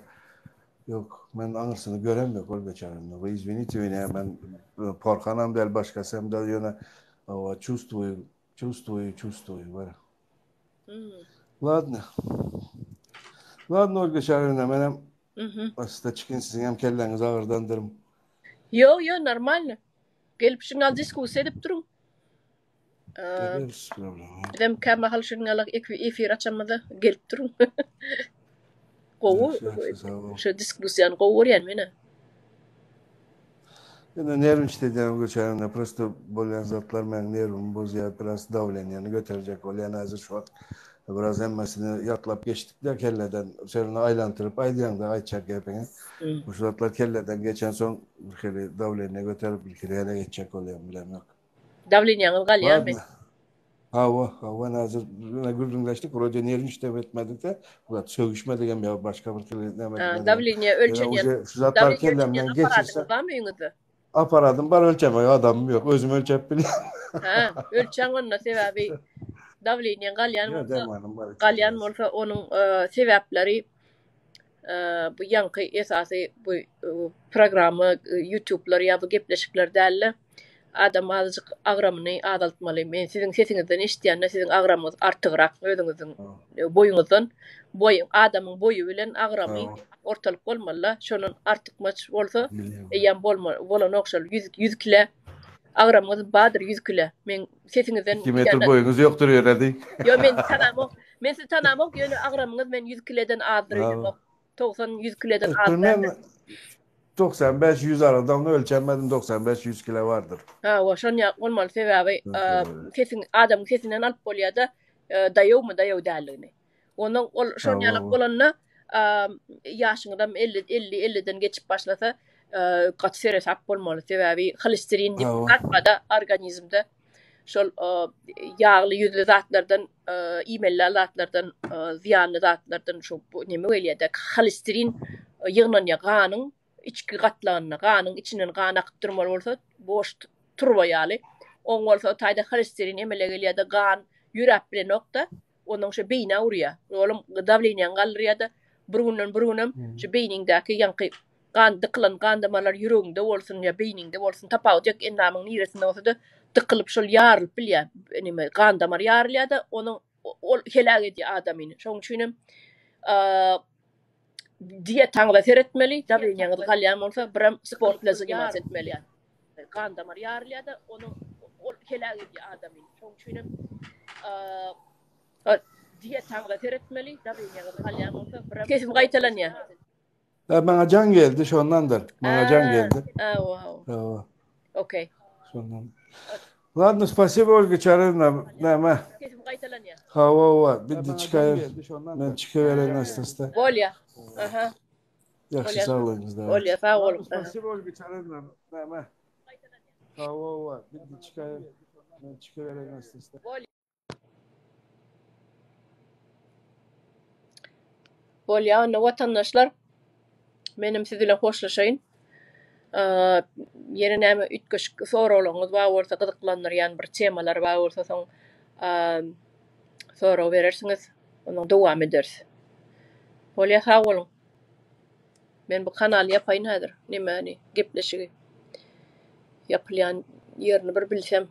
ýok. Men aňyrsyny görem ýok gol geçerin. Вы извините меня, men porhanam däl, başgasam däl, ýöne Hawa, çувствую, çувствую, çувствую, bar. Ladno. Ladno, Olga Çaryýewna, menem başda çykyň siziň hem kelläňizi agyrdandyrym. Ýok, ýok, normalno. Gelip şuňa diskussiýa edip duruň. Bizem kämahal şuňa efir açamyzda gelip duruň. Gowy. Şu diskussiýany gowy görýän men. Indi nerwniçit edýän göçäýende prosto bolýan zatlar meniň nerwimi bozýar, biraz dawleniýany göterjek bolýan häzir şu wagt biraz hemmesini ýatlap geçdik-de kelleden serine aýlantyryp aýdýaň-da aýtjak gepiňi. Bu şu zatlar kelleden geçensoň bir hili dawleniýa göterip bir hili hele geçjek bolýan bilemok. Dawleniýaňyz galýarmy? Hawa, hawa, häzir ine gürrüňleşdik, wrode nerwniçit etmedik-de, wot sögüşmedigem ýa başga bir hili näme etmedigem. Dawleniýa ölçenýän, şu zatlar kellämden geçirse. Aparadyňyz barmy öýüňizde? Aparadym bar, ölçemek adamym ýok, özüm ölçäp bilýän. Hä, ölçäň onda, sebäbi dawleniýaň galýan bolsa, galýan bolsa onuň sebäpleri bu ýaňky esasy bu programma ýutublar ýa bu gepleşikler dälde adam azajyk agramyny azaltmaly. Men siziň sesiňizden eşitýände siziň agramyňyz artygrak özüňiziň boýuňyzdan. Boý adamyň boýy bilen agramy ortalyk bolmalyda. Şondan artykmaç bolsa eýýäm bolma bolanok şol 100 100 kile agramyňyz bardyr 100 kile. Men sesiňizden 2 metr boýuňyz ýokdur ýöne diý. Ýok men tanamok. Men sizi tanamok, ýöne agramyňyz men 100 kileden azdyr öýdemok. 90 100 kileden az däldir. 95 100 arada ony ölçemedim 95 100 kile bardyr. Hawa, şon ýaly bolmaly sebäbi sesiň adamyň sesinden alyp bolýar-da, daýawmy, daýaw däldigini. Onuň ol şon ýaly bolanda ýaşyňyzam 50 50 50-den geçip başlasa, gaty seresap bolmaly. Sebäbi holesterin diýip zat bar-da organizmde. Şol ýagly ýüzli zatlardan, iýmeli zatlardan, zyýanly zatlardan şu neme gelýär-de, holesterin ýygnanýar ganyň içki gatlagynda. Ganyň içinden gan akyp durmaly bolsa, boş turba ýaly. Oň bolsa o taýda holesterin emele gelýär-de, gan ýöräp bilenok-da. Onuň şo beýnä urýar. Olam dawleniýaňy galdyrýar-da, bir günden bir günem şu beýniňdäki ýaňky gan dykylan gan damarlar ýüregiňde bolsun ýa beýniňde bolsun, tapawudy ýok, endamyň niresinde bolsa-da dykylyp şol ýarylyp bilýär. Neme gan damar ýarylýar-da, onuň ol heläk edýär adamyny. Şonuň üçinem dietaňyza seretmeli, dawleniýaňyz galýan bolsa, birem sport bilen zaниматься etmeli. Gan damar ýarylýar-da, onuň ol heläk edýär adamyny. Şonuň üçin hem dietaňyza seretmeli, dawleniýaňyz galýan bolsa, birem Sesim gaýtalanýar. Hä, maňa jaň geldi, şondandyr. Maňa jaň geldi. Hawa, hawa. Hawa. Okey. Şondan. Ladno, spasibo Olga Çaryýewna. Näme? Sesim gaýtalanýar. Hawa, hawa. Bir çykaýyn. Men çykybereýin asta-asta. Bolýar. Aha. Ýagşy sag boluň. Bolýar, sag boluň. Spasibo Olga Çaryýewna. Näme? Hawa, hawa. Bir çykaýyn. Men çykybereýin asta-asta. Bolýar onda watandaşlar. Menem siz bilen hoşlaşaýyn. Ýene näme üýtgeşik soraglaryňyz bar bolsa, gyzyklandyrýan bir temalar bar bolsa soň sorag berersiňiz. Ondan dowam ederis. Bolýar sag boluň. Men bu kanaly ýapaýyn häzir. Nemäni, gepleşigi. Ýapylýan ýerini bir bilsem.